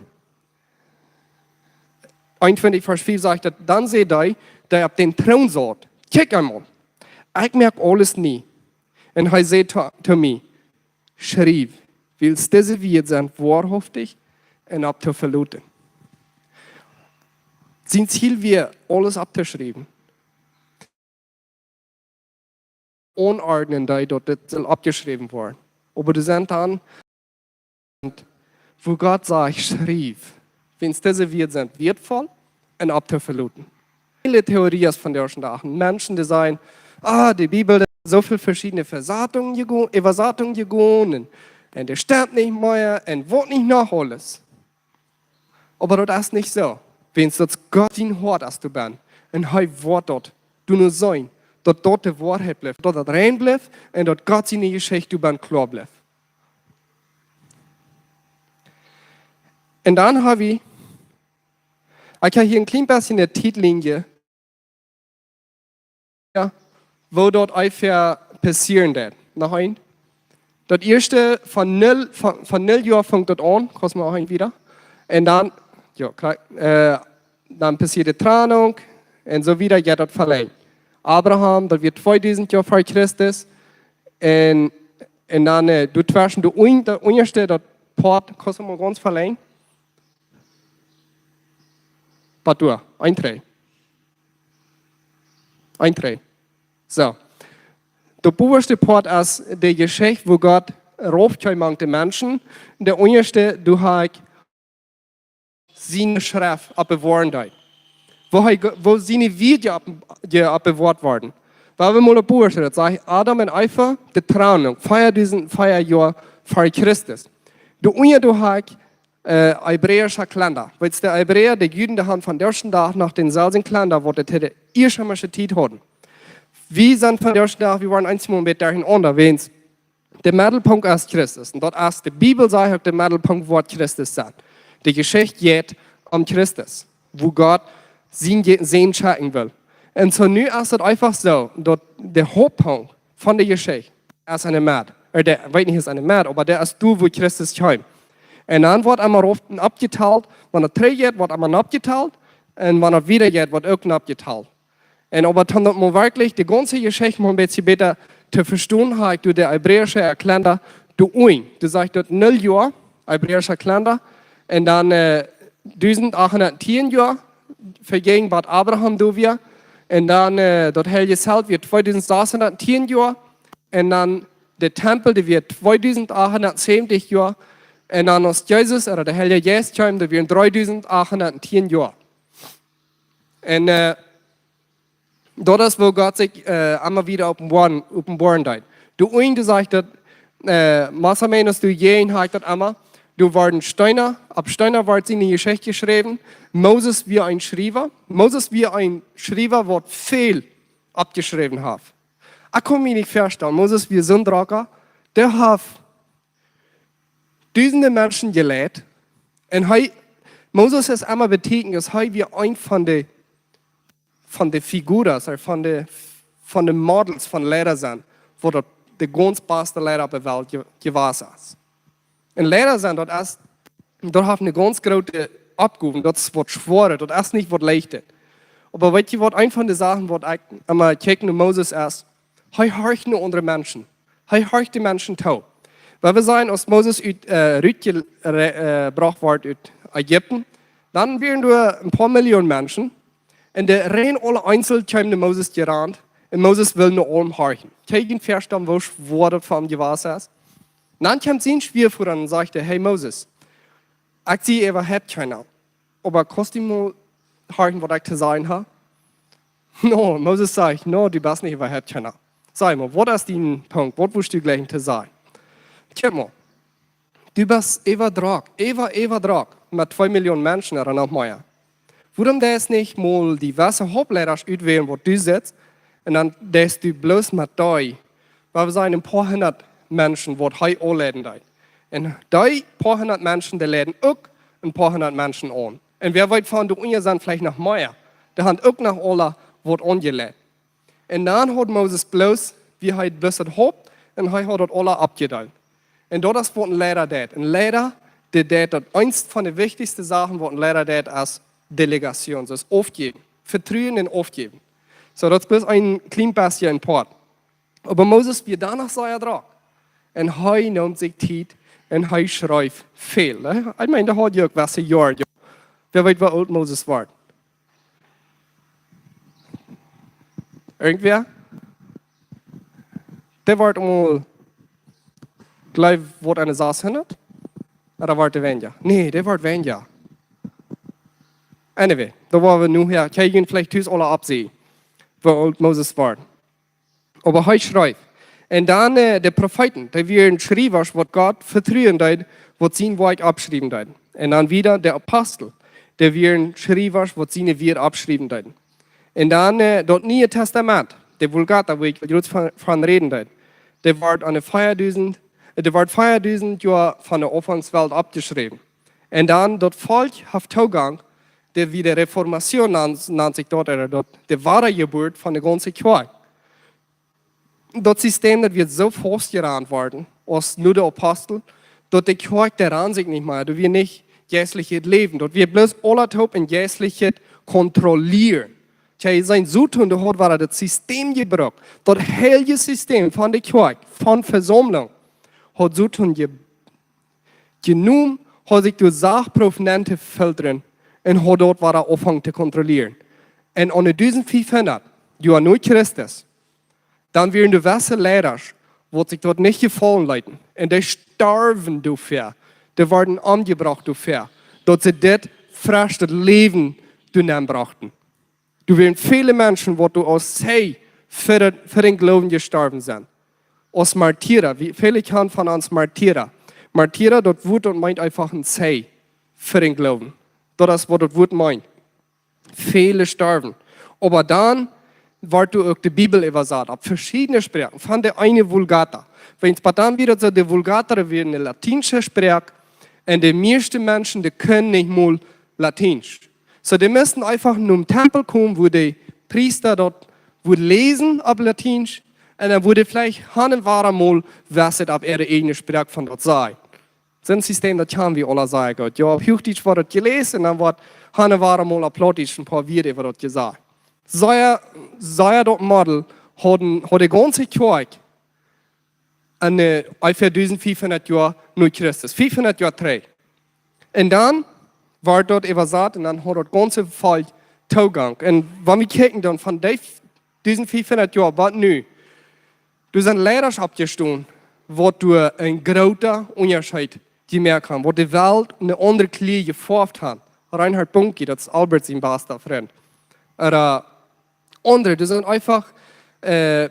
eenuntwintich, Varsch fief sajcht daut: Dan säd dee, dee opp dän Troon saut: Kjikj eemol, ekj moak aules nie. Un hee säd to, to mie: Schriew, wiels dise Wieed sent woarhauftich un opp to veloten. Sien Ziel wia, aules opptoschriewen. Aunordnen, daut daut sull oppjeschräwen woaren. Oba doa sent dan, wua Gott sajcht: Schriew, wiels dise Wieed sent wieetvoll un opp to veloten. Väle Theorien vondoag dän Dach. Menschen, dee sajen: Ah, de Bibel, doa sent soo väl veschiedne Äwasatungen jegonen, Äwasatungen jegonen un, un dee stemt nich mea un waut nich noch aules. Oba daut es nich soo. Wiels daut Gott sien Wort es doa benn. Un hee woat daut doano sennen, daut daut de Woarheit blift, daut daut rein blift un daut Gott siene Jeschicht doa benn kloa blift. Un dan hab wie, ekj hab hia een kjlien bät eene Tietlinie, jo, woo daut onjefäa passieren deed. Noch een. Daut ieeschte von null, von, von null Joa funk daut aun, kost mau een wieda. Un dan, jo, krakjt, äh, dan passieed de Trennung un soo wieda, jo, daut velenjd. Abraham, daut wia tweedusent Joa ver Christus. Un, un dan, äh, doa tweschen, de un-, daut unjaschte, daut Poat, kost mau gaunz velenjd. Bat doa, een Tree. Een Tree. Soo. De bowaschte Poat es de Jeschicht, wua Gott rauf kjeem mank de Menschen. De unjaschte, doa hab ekj siene Schreft oppbewoaren deed. Wua hee ge-, wua siene Wieed opp-, je oppbewoat worden. Wua wie mol opp bowaschte, daut sajcht Adam un Eva, de Trennung, veadusent vea Joa ver Christus. De unja, doa hab ekj äh, hebräischa Kalender. Wiels de Hebräa, de Juden, dee haben vondoag dän Dach noch dänselwjen Kalender, waut dee to de ieeschtreemische Tiet hauden. Wie sent vondoag dän Dach, wie woaren eemol een bät derchenaunda, wiels de Meddelpunkt es Christus. Un daut es, de Bibel sajcht uk, de Meddelpunkt woat Christus sennen. De Jeschicht jeit om Christus, wua Gott sienen Je-, Sän schekjen well. Un soo nu es daut eefach soo, daut de Hauptpunkt von de Jeschicht es aun de Med. Ooda dee, weet nich, es aun de Med, oba dee es doa, wua Christus kjeem. Un dan woat eemol rauf un oppjetalt, wan daut trigj jeit, woat eemol oppjetalt, un wan daut wieda jeit, woat uk oppjetalt. Un oba om daut mol werkjlich, de gaunze Jeschicht mol een bät bäta to vestonen, hab ekj doa de hebräische Kalender doa unjen. Doa sajcht daut null Joa, hebräischa Kalender. Un dan, äh, dusent achthundat tieen Joa, vejinj bat Abraham doa wia. Un dan, äh, daut heilje Zelt wia tweedusent sashundat tieen Joa. Un dan de Tempel, dee wia tweedusent achthundat säwentich Joa. Un dan aus Jesus, ooda de Heilje Jeist kjeem, daut wieren dreedusent achthundat tieen Joa. Un, äh, daut es, wua Gott sikj, äh, emma wieda openboaren, openboaren deed. De Uing, dee sajcht daut, äh, más o menos, doa jäajen hab ekj daut emma. Doa worden Steena, opp Steena wort siene Jeschicht jeschräwen. Moses wia een Schriewa. Moses wia een Schriewa, waut väl oppjeschräwen haft. Ekj kaun mie nich väastalen, Moses wia soon Drocka, dee haft dusende Menschen jeleit. Un hee, Moses es emma betitelt aus hee wia eent von de, von de figuras, ooda von de, von de models von Leida sennen, woo daut de gaunz baste Leida opp de Welt je-, jewast es. Un Leida sennen, daut es, daut haft eene gaunz groote Oppgow, daut es waut Schwoaret, daut es nich waut Leichtet. Oba weetst du waut, eent von de Sachen waut ekj emma kjikj no Moses es, hee horcht no aundre Menschen. Hee horcht de Menschen too. Wiels wie seenen, aus Moses ut, äh, rutje-, re-, äh, brocht wort ut Ägipten, dan wieren doa een poa Million Menschen. Un dee rennen aule eenzeln kjeemen no Moses jerant. Un Moses wull no aulem horchen. Kjikj, vestonen woo schwoa daut fa am jewast es. Dan kjemt sien Schwiavoda un sajcht: "Hey Moses, ekj sie äwahaupt kjeena. Oba kaust du mol horchen waut ekj to sajen hab?" No, Moses sajcht: "No, du best nich äwahaupt kjeena. Saj mol, waut es dien Punkt? Waut wurscht du jlikjen to sajen? Kjikj mol, du best äwadrock, äwa, äwadrock met twee Million Menschen ooda noch mea. Wuarom deist nich mol dee jewesse Hauptleidasch utwälen, waut du sitst, un dan deist du bloos met dee, wiels wie seenen een poa hundat Menschen, waut hee aunleiden deed. Un dee poa hundat Menschen, dee leiden uk een poa hundat Menschen aun. Un wäa weet, von doa unja sent veleicht noch mea. Dee haben uk noch aule waut aunjeleit." Un dan haud Moses bloos, wia hee bloos daut Haupt, un hee haud daut aule aufjedeelt. Un daut es waut een Leida deit. Een Leida, dee deit daut, eent von de wichtichste Sachen waut een Leida deit, es Delegation, daut es aufjäwen. Vetruen un aufjäwen. Soo, daut es bloos een kjlien bät een Poat. Oba Moses wia doano sea drock. Un hee neem sikj Tiet un hee schreef väl, nä? Ekj meen, dee haud je uk waut Joaren, jo. Wäa weet, woo oolt Moses wort? Irjentwäa? Dee wort mol, jleew, wort aun de sashundat? Ooda wort dee weinja? Nä, dee wort weinja. Anyway, doa woa wie nu häa, kjenn jie veleicht tus aula oppseenen, woo oolt Moses wort. Oba hee schreef. Un dan, äh, de Profeeten, dee wieren Schriewasch, waut Gott vetruen deed, waut sien Wuat aufschriewen deed. Un dan wada de Apostel, dee wieren Schriewasch, waut siene Wieed aufschriewen deeden. Un dan, äh, daut Niee Tastament, de Vulgata, wua ekj jrods von, von räden deed, dee wort aun de veadusent, äh, dee wort veadusent Joa von de Aunfankswelt aufjeschräwen. Un dan daut Volkj haft Toogank, dee wia de Reformation nan-, nant sikj daut, ooda daut, de Wadajeburt von de gaunze Kjoakj. Daut System, daut wia soo faust jerant worden, aus no de Apostel, daut de Kjoakj, dee rand sikj nich mea, doa wia nich jeistlichet Läwen, daut wia bloos aula toop en jeistlichet Kontrollieren. Tja, jie seenen, Soton, dee haud wada daut System jebrukt, daut heilje System von de Kjoakj, von Vesaumlunk, haud Soton je-, jenomen, haud sikj doa sacht prooft nenn to filtren un haud daut wada aunjefongen to kontrollieren. Un aune dusent fiefhundat Joa no Christus, dan wieren doa jewesse Leidasch, waut sikj daut nich jefaulen leeten. Un dee storwen doafäa. Dee worden omjebrocht doafäa, daut see dit fresche Läwen doa nenn brochten. Doa wieren väle Menschen, waut doa aus Zeij fa de, fa dän Gloowen jestorwen sent. Aus Martieren. Wie väle kjanen von ons Martieren? Martieren, daut Wuat, daut meent eefach een Zeij fa dän Gloowen. Daut es, waut daut Wuat meent. Väle storwen. Oba dan wort doa uk de Bibel äwasat, opp veschiedne Sproaken, von de eene Vulgata. Wiels bat dan wia daut soo, de Vulgata wia eene latiensche Sproak, un de mieeschte Menschen, dee kunnen nich mol Latiensch. Soo, dee musten eefach nom Tempel komen, wua de Priesta daut wudd läsen opp Latiensch, un dan wudd veleicht han un wada mol waut opp äare ieejne Sproak von daut sajen. Soon System, daut kjanen wie aula sea goot. Jo, opp Huachdietsch wort daut jeläst un dan wort han un wada mol opp Plautdietsch een poa Wieed äwa daut jesajcht. Sea, sea daut Model haud, haud de gaunze Kjoakj en, äh, onjefäa dusent fiefhundat Joa no Christus. Fiefhundat Joa trigj. Un dan wort daut äwasat un dan haud daut gaunze Volkj Toogank. Un wan wie kjikjen dan von dee dusent fiefhundat Joa bat nu, doa sent Leidasch oppjestonen, waut doa een groota Unjascheet jemoakt haben, waut de Welt eene aundre Kjlia jefoaft haben. Reinhard Bonnke, daut es Albert sien basta Frint. Ooda aundre, doa sent eefach, äh,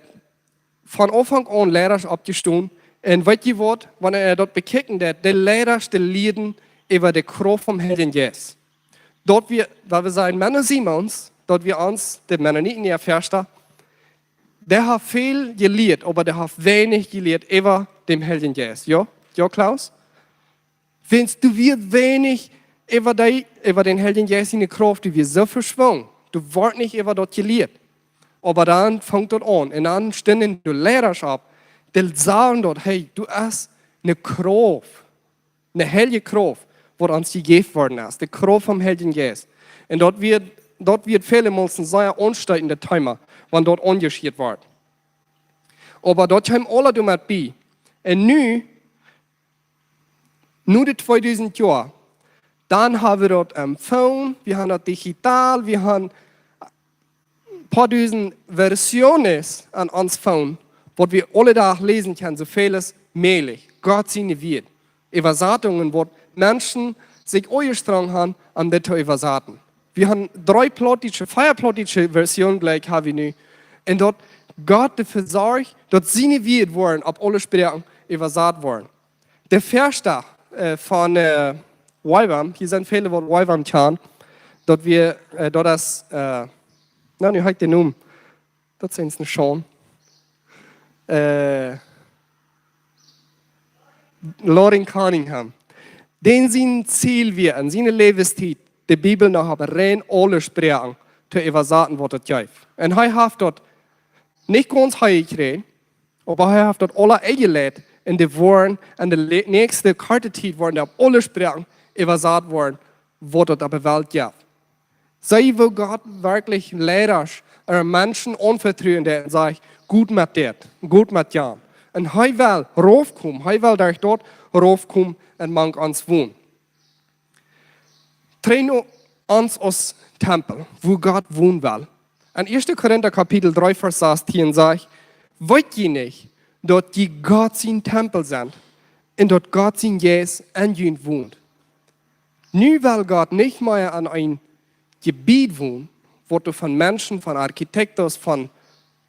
von Aunfank aun Leidasch oppjestonen. Un weet jie waut, wan eena daut bekjikjen deit, de Leidasch, dee lieeden äwa de Krauft vom Heiljen Jeist. Daut wia, daut wia sien Menno Simons, daut wia ons, de Mennoniten, äa Ieeschtfrint, dee haft väl jelieet, oba dee haft weinich jelieet äwa dän Heiljen Jeist. Jo? Jo, Klaus? Wiels doa wia weinich äwa dee, äwa dän Heiljen Jeist siene Krauft, dee wia soo veschwungen. Du woascht nich äwa daut jelieet. Oba dan funk daut aun. Un dan stunden de Leidasch opp, dee sagen daut, hey, du hast eene Krauft, eene heilje Krauft, waut ons jejäft worden es. De Krauft vom Heiljen Jeist. Un daut wia, daut wia väle Mol een sea aunstootende Thema, wan daut aunjeschieet wort. Oba daut kjeem aula doamet bie. Un nu, nu de tweedusent Joa, dan haben wie daut aum Phone, wie haben daut digital, wie haben een poa dusent Versionen aun ons Phone, waut wie aule Dach läsen kjennen, soo väl aus mäajlich. Gott sien Wort. Äwasatungen, waut Menschen sikj aunjestrenjt haben, om dit to äwasaten. Wie haben dree plautdietsche, vea plautdietsche Versionen jlikj haben wie nu. Un daut Gott doafäa sorcht, daut sien Wort woat opp aule Sproaken äwasat woaren. De Varsch, äh, von, äh, YWAM, hia sent väle waut YWAM kjanen, daut wia, äh, daut es, äh, na, nu hab ekj dän Nomen. Daut es eene Schaund. Äh, Loren Cunningham. Dän sien Ziel wia, enn siene Läwenstiet, de Bibel no opp rein aule Sproaken to äwasaten, waut et jeft. Un hee haft daut nich gaunz hee jekjräajen, oba hee haft daut aula enjeleit un dee woaren enn de le-, näakjste korte Tiet woaren dee opp aule Sproaken äwasat woaren, waut et opp de Welt jeft. See, woo Gott werkjlich Leidasch ooda Menschen aunvetruen deed un säd, "Got met dit, got met jant." Un hee well raufkomen, hee well derch daut raufkomen un mank ons wonen. Train ons aus Tempel, wua Gott wonen well. Enn ieeschte Korinta Kapitel dree Varsch sastieen sajcht: "Weet jie nich, daut jie Gott sien Tempel sent un daut Gott sien Jeist enn junt wont?" Nu well Gott nich mea aun een Jebied wonen, waut doa von Menschen, von Architekten, von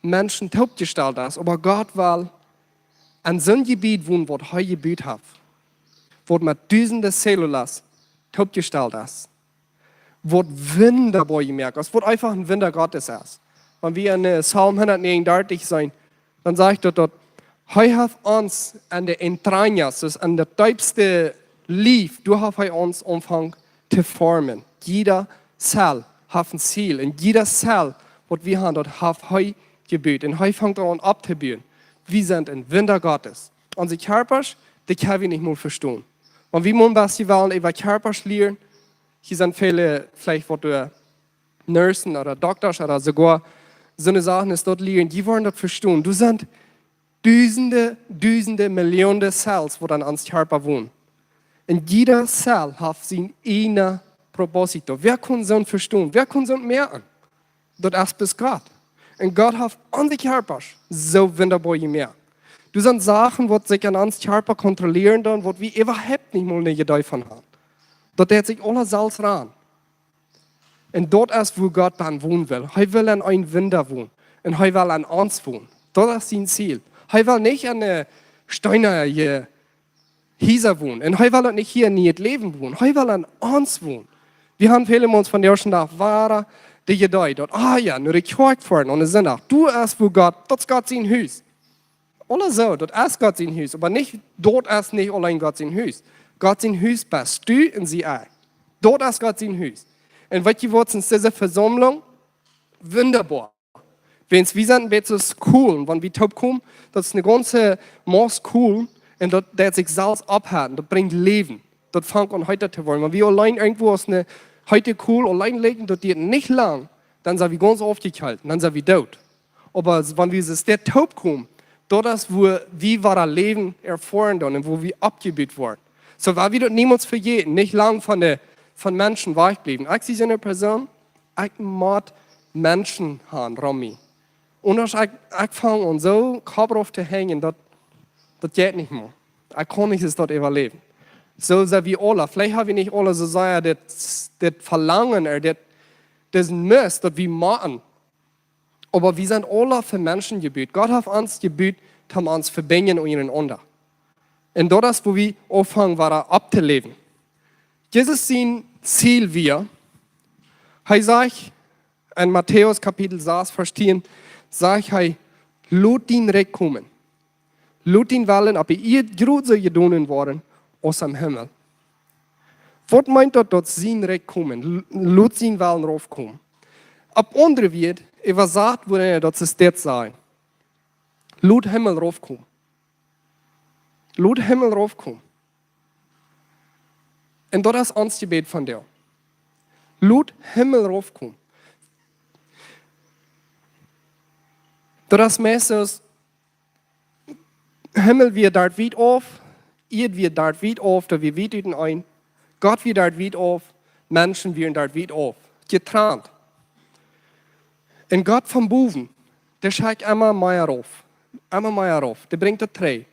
Menschen toopjestalt es, oba Gott well aun soon Jebied wonen, waut hee jebut haft, waut met dusende Células toopjestalt es, waut wundaboa jemoakt es, waut eefach een Wunda Gottes es. Wan wie enn, äh, Psalm hundatnäajenundartich seenen, dan sajcht daut, daut hee haft ons aun de entrañas, dus aun daut deepste Lief, doa haft hee ons aunjefongen to formen. Jieda Zell haft een Ziel. Un jieda Zell, waut wie haben, daut haft hee jebut. Un hee fangt aun opptobuen. Wie sent een Wunda Gottes. Onse Kjarpasch, dee kjenn wie nich mol vestonen. Wan wie mol waut wellen äwa Kjarpasch lieren, hia sent väle, veleicht waut doa Nursen ooda Doktasch ooda soogoa soone Sachen es daut lieren, dee woaren daut vestonen. Doa sent dusende, dusende, Millionen Cells, waut aun ons Kjarpa wonen. Un jieda Zell haft sien eejnen Propósito. Wäa kaun soont vestonen? Wäa kaun soont moaken? Daut es bloos Gott. Un Gott haft onse Kjarpasch soo wundaboa jemoakt. Doa sent Sachen, waut sikj aun ons Kjarpa kontrollieren doonen, waut wie äwahaupt nich mol eene Iedee von haben. Daut deit sikj aules selfst aun. Un daut es, wua Gott dan wonen well. Hee well aun een Wunda wonen. Un hee well aun ons wonen. Daut es sien Ziel. Hee well nich aun de steenane Hiesa wonen. Un hee well uk nich hia enn daut Läwen wonen. Hee well aun ons wonen. Wie haben väle Mol vondoag dän Dach wada de Iedee, daut, ah jo, no de Kjoakj foaren aun Sindach. Doa es, wua Gott, daut es Gott sien Hus. Ooda soo, daut es Gott sien Hus, oba nich, daut es nich auleen Gott sien Hus. Gott sien Hus best du un sie ekj. Daut es Gott sien Hus. Un weet jie waut, enn dise Vesaumlunk, wundaboa. Wan wie sent een bät soo cool, wan wie toopkomen, daut es eene gaunze Mauss cool un daut, daut sikj selfst oppheet, daut brinjt Läwen. Daut fangt aun heeta to woaren. Wan wie auleen irjentwua aus eene heete Kool auleen lijen, daut diet nich lang, dan sent wie gaunz aufjekjeelt, dan sent wie doot. Oba wan wie soo stell toopkomen, daut es, wua wie wada Läwen erfoaren doonen un wua wie oppjebut woaren. Soo, wan wie daut niemols vejäten, nich lang von de, von Menschen wajchbliewen. Ekj sie soone Persoon, ekj mott Menschen haben rom mie. Aundasch ekj, ekj fang aun soo Kopp rauf to henjen, daut, daut jeit nich mea. Ekj kaun nich daut äwaläwen. Soo sent wie aula. Veleicht haben wie nich aula soo sea dit, dit Velangen, ooda dit, disen Must, daut wie motten. Oba wie sent aula fa Menschen jebut. Gott haft ons jebut, om ons vebinjen unjarenaunda. Un daut es, wua wie aunfangen, wada opptoläwen. Jesus sien Ziel wia, hee sajcht enn Matäus Kapitel sas, Varsch tieen, sajcht hee: "Lot dien Rikj komen. Lot dien Wellen opp de Ieed jrod soo jedonen woaren aus em Himmel." Waut meent daut, daut sien Rikj komen? L-, lot sien Wellen raufkomen. Opp aundre Wieed äwasat woat daut soo stets sajen: Lot Himmel raufkomen. Lot Himmel raufkomen. Un daut es ons Jebäd vondoag. Lot Himmel raufkomen. Daut es meist soo, Himmel wia doa wiet auf, Ieed wia doa wiet auf, daut wia wiet uteneen. Gott wia doa wiet auf, Menschen wieren doa wiet auf. Jetrant. Un Gott von bowen, dee schekjt emma mea rauf, emma mea rauf. Dee brinjt daut trigj.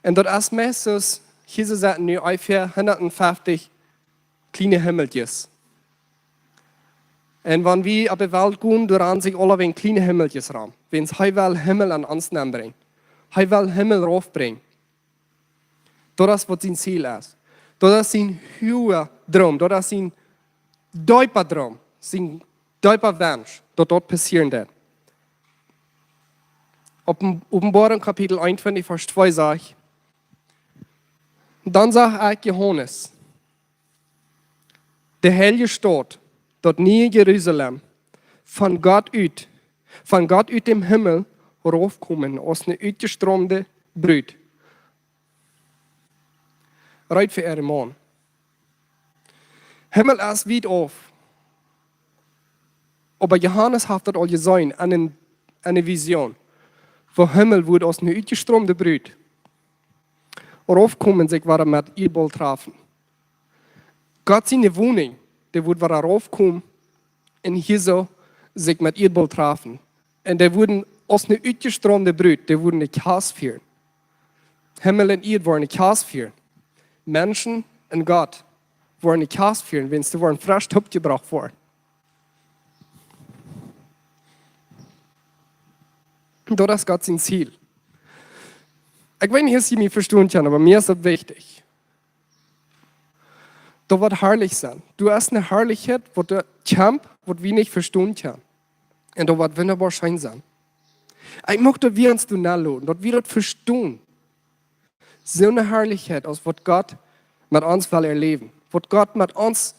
Un daut es meist soo, hia sent nu onjefäa hundatfeftich kjliene Himmelkjes. Un wan wie opp de Welt gonen, doa ranen sikj aula wäajen kjliene Himmelkjes rom. Wäajens hee well Himmel aun ons nenbrinjen. Hee well Himmel raufbrinjen. Daut es waut sien Ziel es. Daut es sien huaga Droom. Daut es sien deepa Droom. Sien deepa Wunsch, daut daut passieren deit. Opp Openboarunk Kapitel eenuntwintich, Varsch twee sajcht: Dan sach ekj, Johanes, de heilje Staut, daut niee Jerusalem, von Gott ut, von Gott ut däm Himmel raufkomen aus eene utjestraumde Brut, reed fa äaren Maun. Himmel es wiet auf. Oba Johanes haft daut aul jeseenen aun eene, aun eene Vision, woo Himmel woat aus eene utjestraumde Brut raufkomen, sikj wada met Ieedboll trafen. Gott siene Wonunk, dee woat wada raufkomen un hia soo sikj met Ieedboll trafen. Un dee woaren aus eene utjestraumde Brut, dee woaren de Kjast fieren. Himmel un Ieed woaren de Kjast fieren. Menschen un Gott woaren de Kjast fieren, wäajens dee woaren fresch toopjebrocht woaren. Daut es Gott sien Ziel. Ekj weet nich, aus jie mie vestonen kjennen, oba mie es daut wichtich. Daut woat harlich sennen. Doa es eene Harlichkjeit, waut doa kjemt, waut wie nich vestonen kjennen. Un daut woat wundaboa scheen sennen. Ekj mucht daut wie ons doonen loten, daut wie daut vestonen. Soone Harlichkjeit aus waut Gott met ons well erläwen. Waut Gott met ons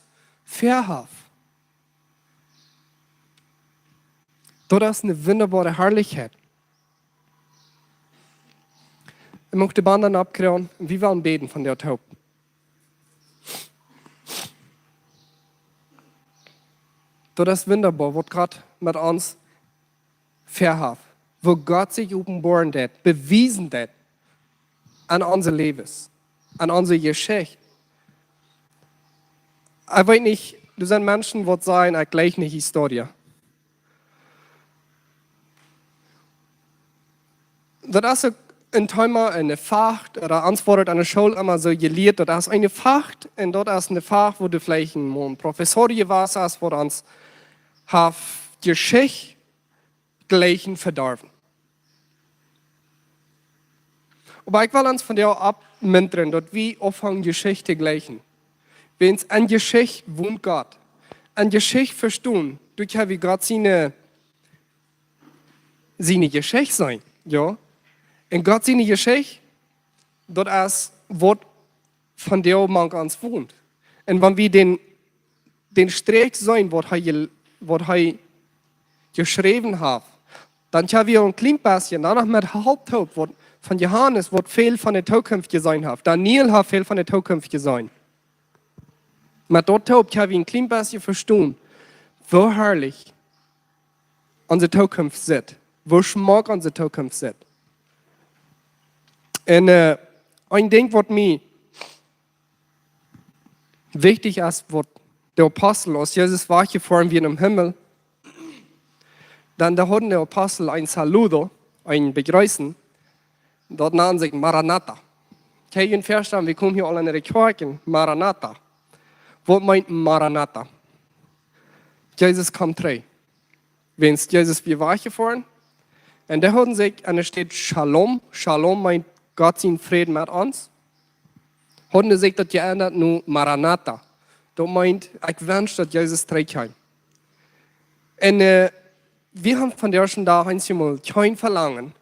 väahaft. Daut es eene wundaboare Harlichkjeit. Ekj mucht de Band dan aufkjrieen un wie wellen bäden von dee Toop. Daut es wundaboa, waut Gott met ons väahaft. Woo Gott sikj openboaren deit, bewiesen deit aun onse Läwes, aun onse Jeschicht. Ekj weet nich, doa sent Menschen, waut sajen: Ekj jleich nich Historie. Daut es uk een Thema, een Fach, ooda ons woat aun de School emma soo jelieet, daut es een Fach, un daut es een Fach, wua doa veleicht een Professor jewast es, waut ons haft Jeschicht jleichen vedorwen. Oba ekj well ons vondoag oppmuntren, daut wie aunfangen Jeschicht to jleichen. Wäajens enn Jeschicht wont Gott. Enn Jeschicht vestonen, doa kjenn wie Gott siene, siene Jeschicht seenen, jo. Un Gott siene Jeschicht, daut es waut vondoag mank ons wont. Un wan wie dän, dän Sträakj seenen, waut hee je-, waut hee jeschräwen haft, dan kjenn wie een kjlien bät, dan noch met Help toop, waut von Johanes, waut väl von de Tookunft jeseenen haft. Daniel haft väl von de Tookunft jeseenen. Met daut toop kjenn wie een kjlien bät vestonen, woo harlich onse Tookunft sitt, woo schmock onse Tookunft sitt. Un, äh, een Dinkj, waut mie wichtich es, waut de Apostel, aus Jesus wajchjefoaren wia nom Himmel, dan doa hauden de Apostel een Saludo, een Bejreessen, daut nand sikj Maranatha. Kjenn jie vestonen, wie komen hia aul enne Kjoakj, Maranatha. Waut meent Maranatha? Jesus kjemt trigj. Wäajens Jesus wia wajchjefoaren. Un dee hauden sikj aun de Städ Shalom, Shalom meent Gott sien Fräd met ons, hauden dee sikj daut jeendat no Maranatha. Daut meent, ekj wensch, daut Jesus trigj kjemt. Un, äh, wie haben vondoag dän Dach eemol kjeen Velangen,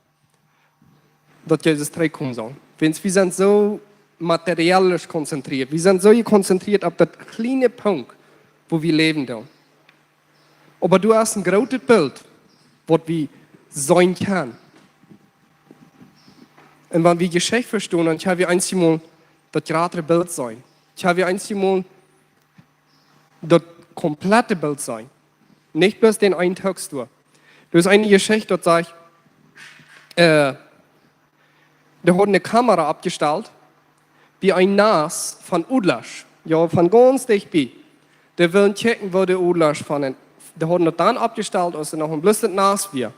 daut Jesus trigjkomen saul. Wäajens wie sent soo materialisch konzentriert. Wie sent soo jekonzentriert opp daut kjliene Punkt, wua wie läwen doonen. Oba du hast een grootet Bilt, waut wie seenen kjennen. Un wan wie Jeschicht vestonen, dan kjenn wie eenjemol daut jratre Bilt seenen. Kjenn wie eenjemol daut komplette Bilt seenen. Nich bloos dän eenen Text doa. Doa es eene Jeschicht, daut sajcht, äh, dee hauden eene Kamera oppjestalt bie een Nast von Odlasch, jo, von gaunz dicht bie. Dee wullen kjikjen, woo de Odlasch von een, dee hauden daut dan oppjestalt, aus doa noch een bloos daut Nast wia.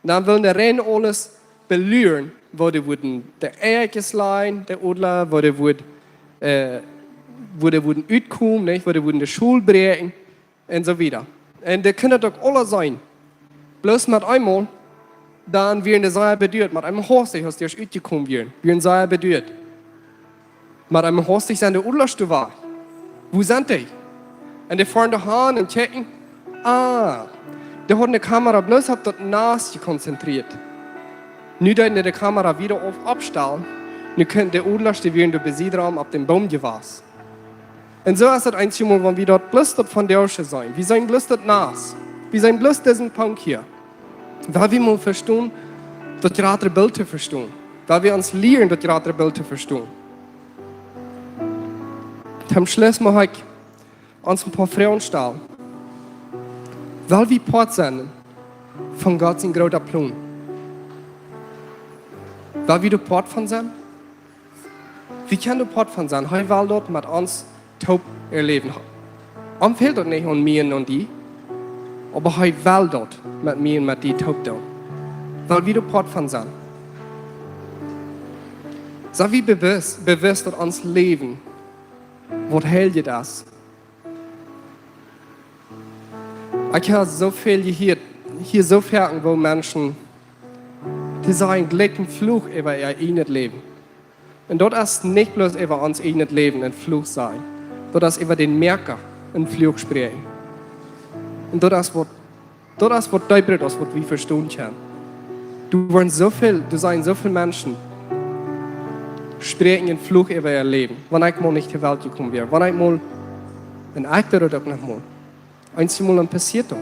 Dan wullen dee rein aules beluren, woo dee wudden de Eia lajen, de Odla, woo dee wudd, äh, woo dee wudden utkomen, nich? Woo dee wudden de Schild bräakjen un soo wieda. Un dee kunnen daut uk aula seenen. Bloos met eemol, dan wieren dee sea beduat. Met eemol haustich, aus dee ieescht utjekomen wieren, wieren see sea beduat. Met eemol haustich sent de Odlasch wajch. Wua sent dee? Un dee foaren doa han un checken. Ah, dee hauden de Kamera bloos opp daut Nast jekonzentriert. Nu deeden dee de Kamera wada opp, oppstalen. Nu kunnen de Odlasch, dee wieren doa besied rom opp dän Boom jewast. Un soo es daut eenjemol, wan wie daut bloos daut von de Oasche seenen. Wie seenen bloos daut Nast. Wie seenen bloos disen Punkt hia. Wan wie mol vestonen, daut jratre Bilt to vestonen. Wan wie ons lieren, daut jratre Bilt to vestonen. Toom Schluss mucht ekj ons een poa Froagen stalen. Well wie Poat sennen von Gott sien groota Plon? Well wie doa Poat von sennen? Wie kjennen doa Poat von sennen? Hee well daut met ons toop erläwen. Am fält daut nich aun mie un aun die, oba hee well daut met mie un met die toop doonen. Well wie doa Poat von sennen? Sent wie bewusst, bewusst daut ons Läwen waut Heiljet es? Ekj hab soo väl jehieet, hia soo foaken, woo Menschen, dee sajen jlikj een Fluch äwa äa ieejnet Läwen. Un daut es nich bloos äwa ons ieejnet Läwen een Fluch sajen. Daut es äwa dän Moaka een Fluch spräakjen. Un daut es waut, daut es waut deepret aus waut wie vestonen kjennen. Doa woaren soo väl, doa sent soo väl Menschen, spräakjen een Fluch äwa äa Läwen. Wan ekj mol nich to Welt jekomen wia. Wan ekj mol, un ekj deed daut uk noch mol. Eenjemol dan passieet daut.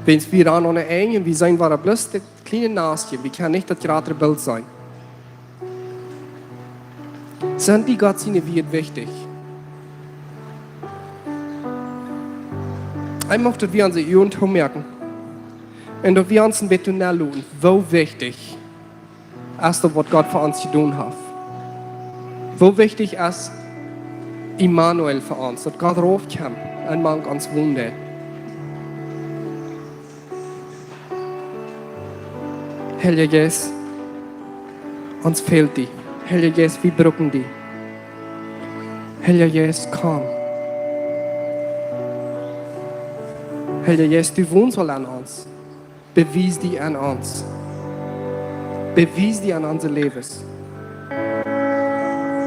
Wan wie dan aun de Enj, wie seenen wada bloos daut kjliene Nastje, wie kjennen nich daut jratre Bilt seenen. Sent die Gott siene Wieed wichtich? Ekj mucht daut wie onse Uagen toomoaken. Un daut wie ons een bät nodenkjen, woo wichtich es daut, waut Gott fa ons jedonen haft. Woo wichtich es Immanuel fa ons, daut Gott rauf kjeem un mank ons wonen deed. Heilja Jeist, ons fält die. Heilja Jeist, wie brucken die. Heilja Jeist, komm. Heilja Jeist, du wonst aul aun ons. Bewies die aun ons. Bewies die aun onse Läwes.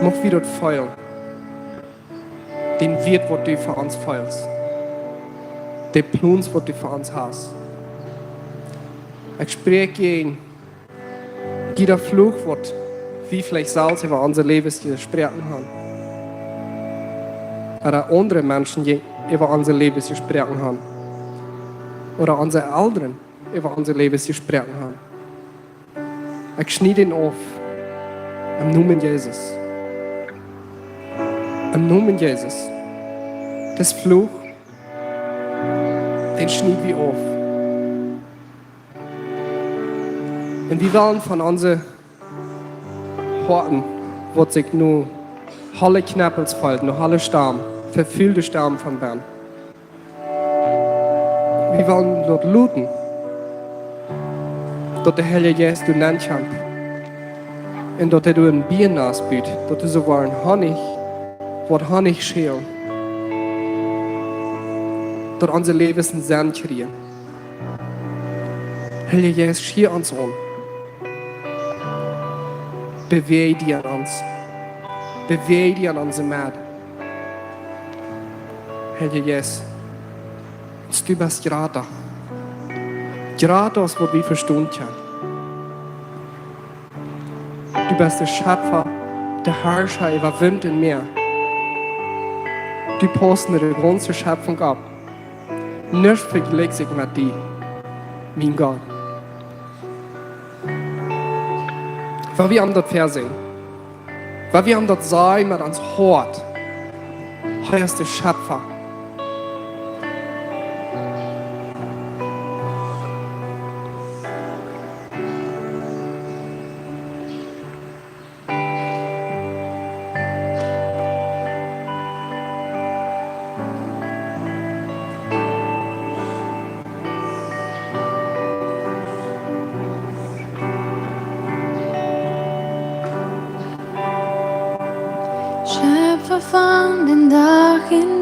Mucht wie daut feelen. Dän Wieet, waut du fa ons feelst. De Plons, waut du fa ons hast. Ekj spräakj jäajen jieda Fluch, waut wie veleicht selfst äwa onse Läwes jesproaken haben. Ooda aundre Menschen je-, äwa onse Läwes jesproaken haben. Ooda onse Elren äwa onse Läwes jesproaken haben. Ekj schnied dän auf. Em Nomen Jesus. Em Nomen Jesus. Dis Fluch, dän schnied wie auf. Un wie wellen von onse Hoaten, waut sikj nu holle Kjneppels feelt, nu holle Stam, vefulde Stam von bennen. Wie wellen daut loten, daut de Heilja Jeist doa nenn kjemt. Un daut hee doa een Bienennast but, daut doa soo woat Honich, woat Honich schälen. Daut onse Läwes een Senn kjrieen. Heilja Jeist, schia ons aun. Bewäaj die aun ons. Bewäaj die aun onse Med. Heilja Jeist, du best jrata. Jrata aus waut wie vestonen kjennen. Du best de Schepfa, De Harscha äwa Wint un Mäa. Du paust no de gaunze Schepfunk opp. Nuscht vejlikjt sikj met die, mien Gott. Wan wie am daut väaseenen, wan wie am daut sajen met ons Hoat, hee es de Schepfa. Schepfa von dän Dach un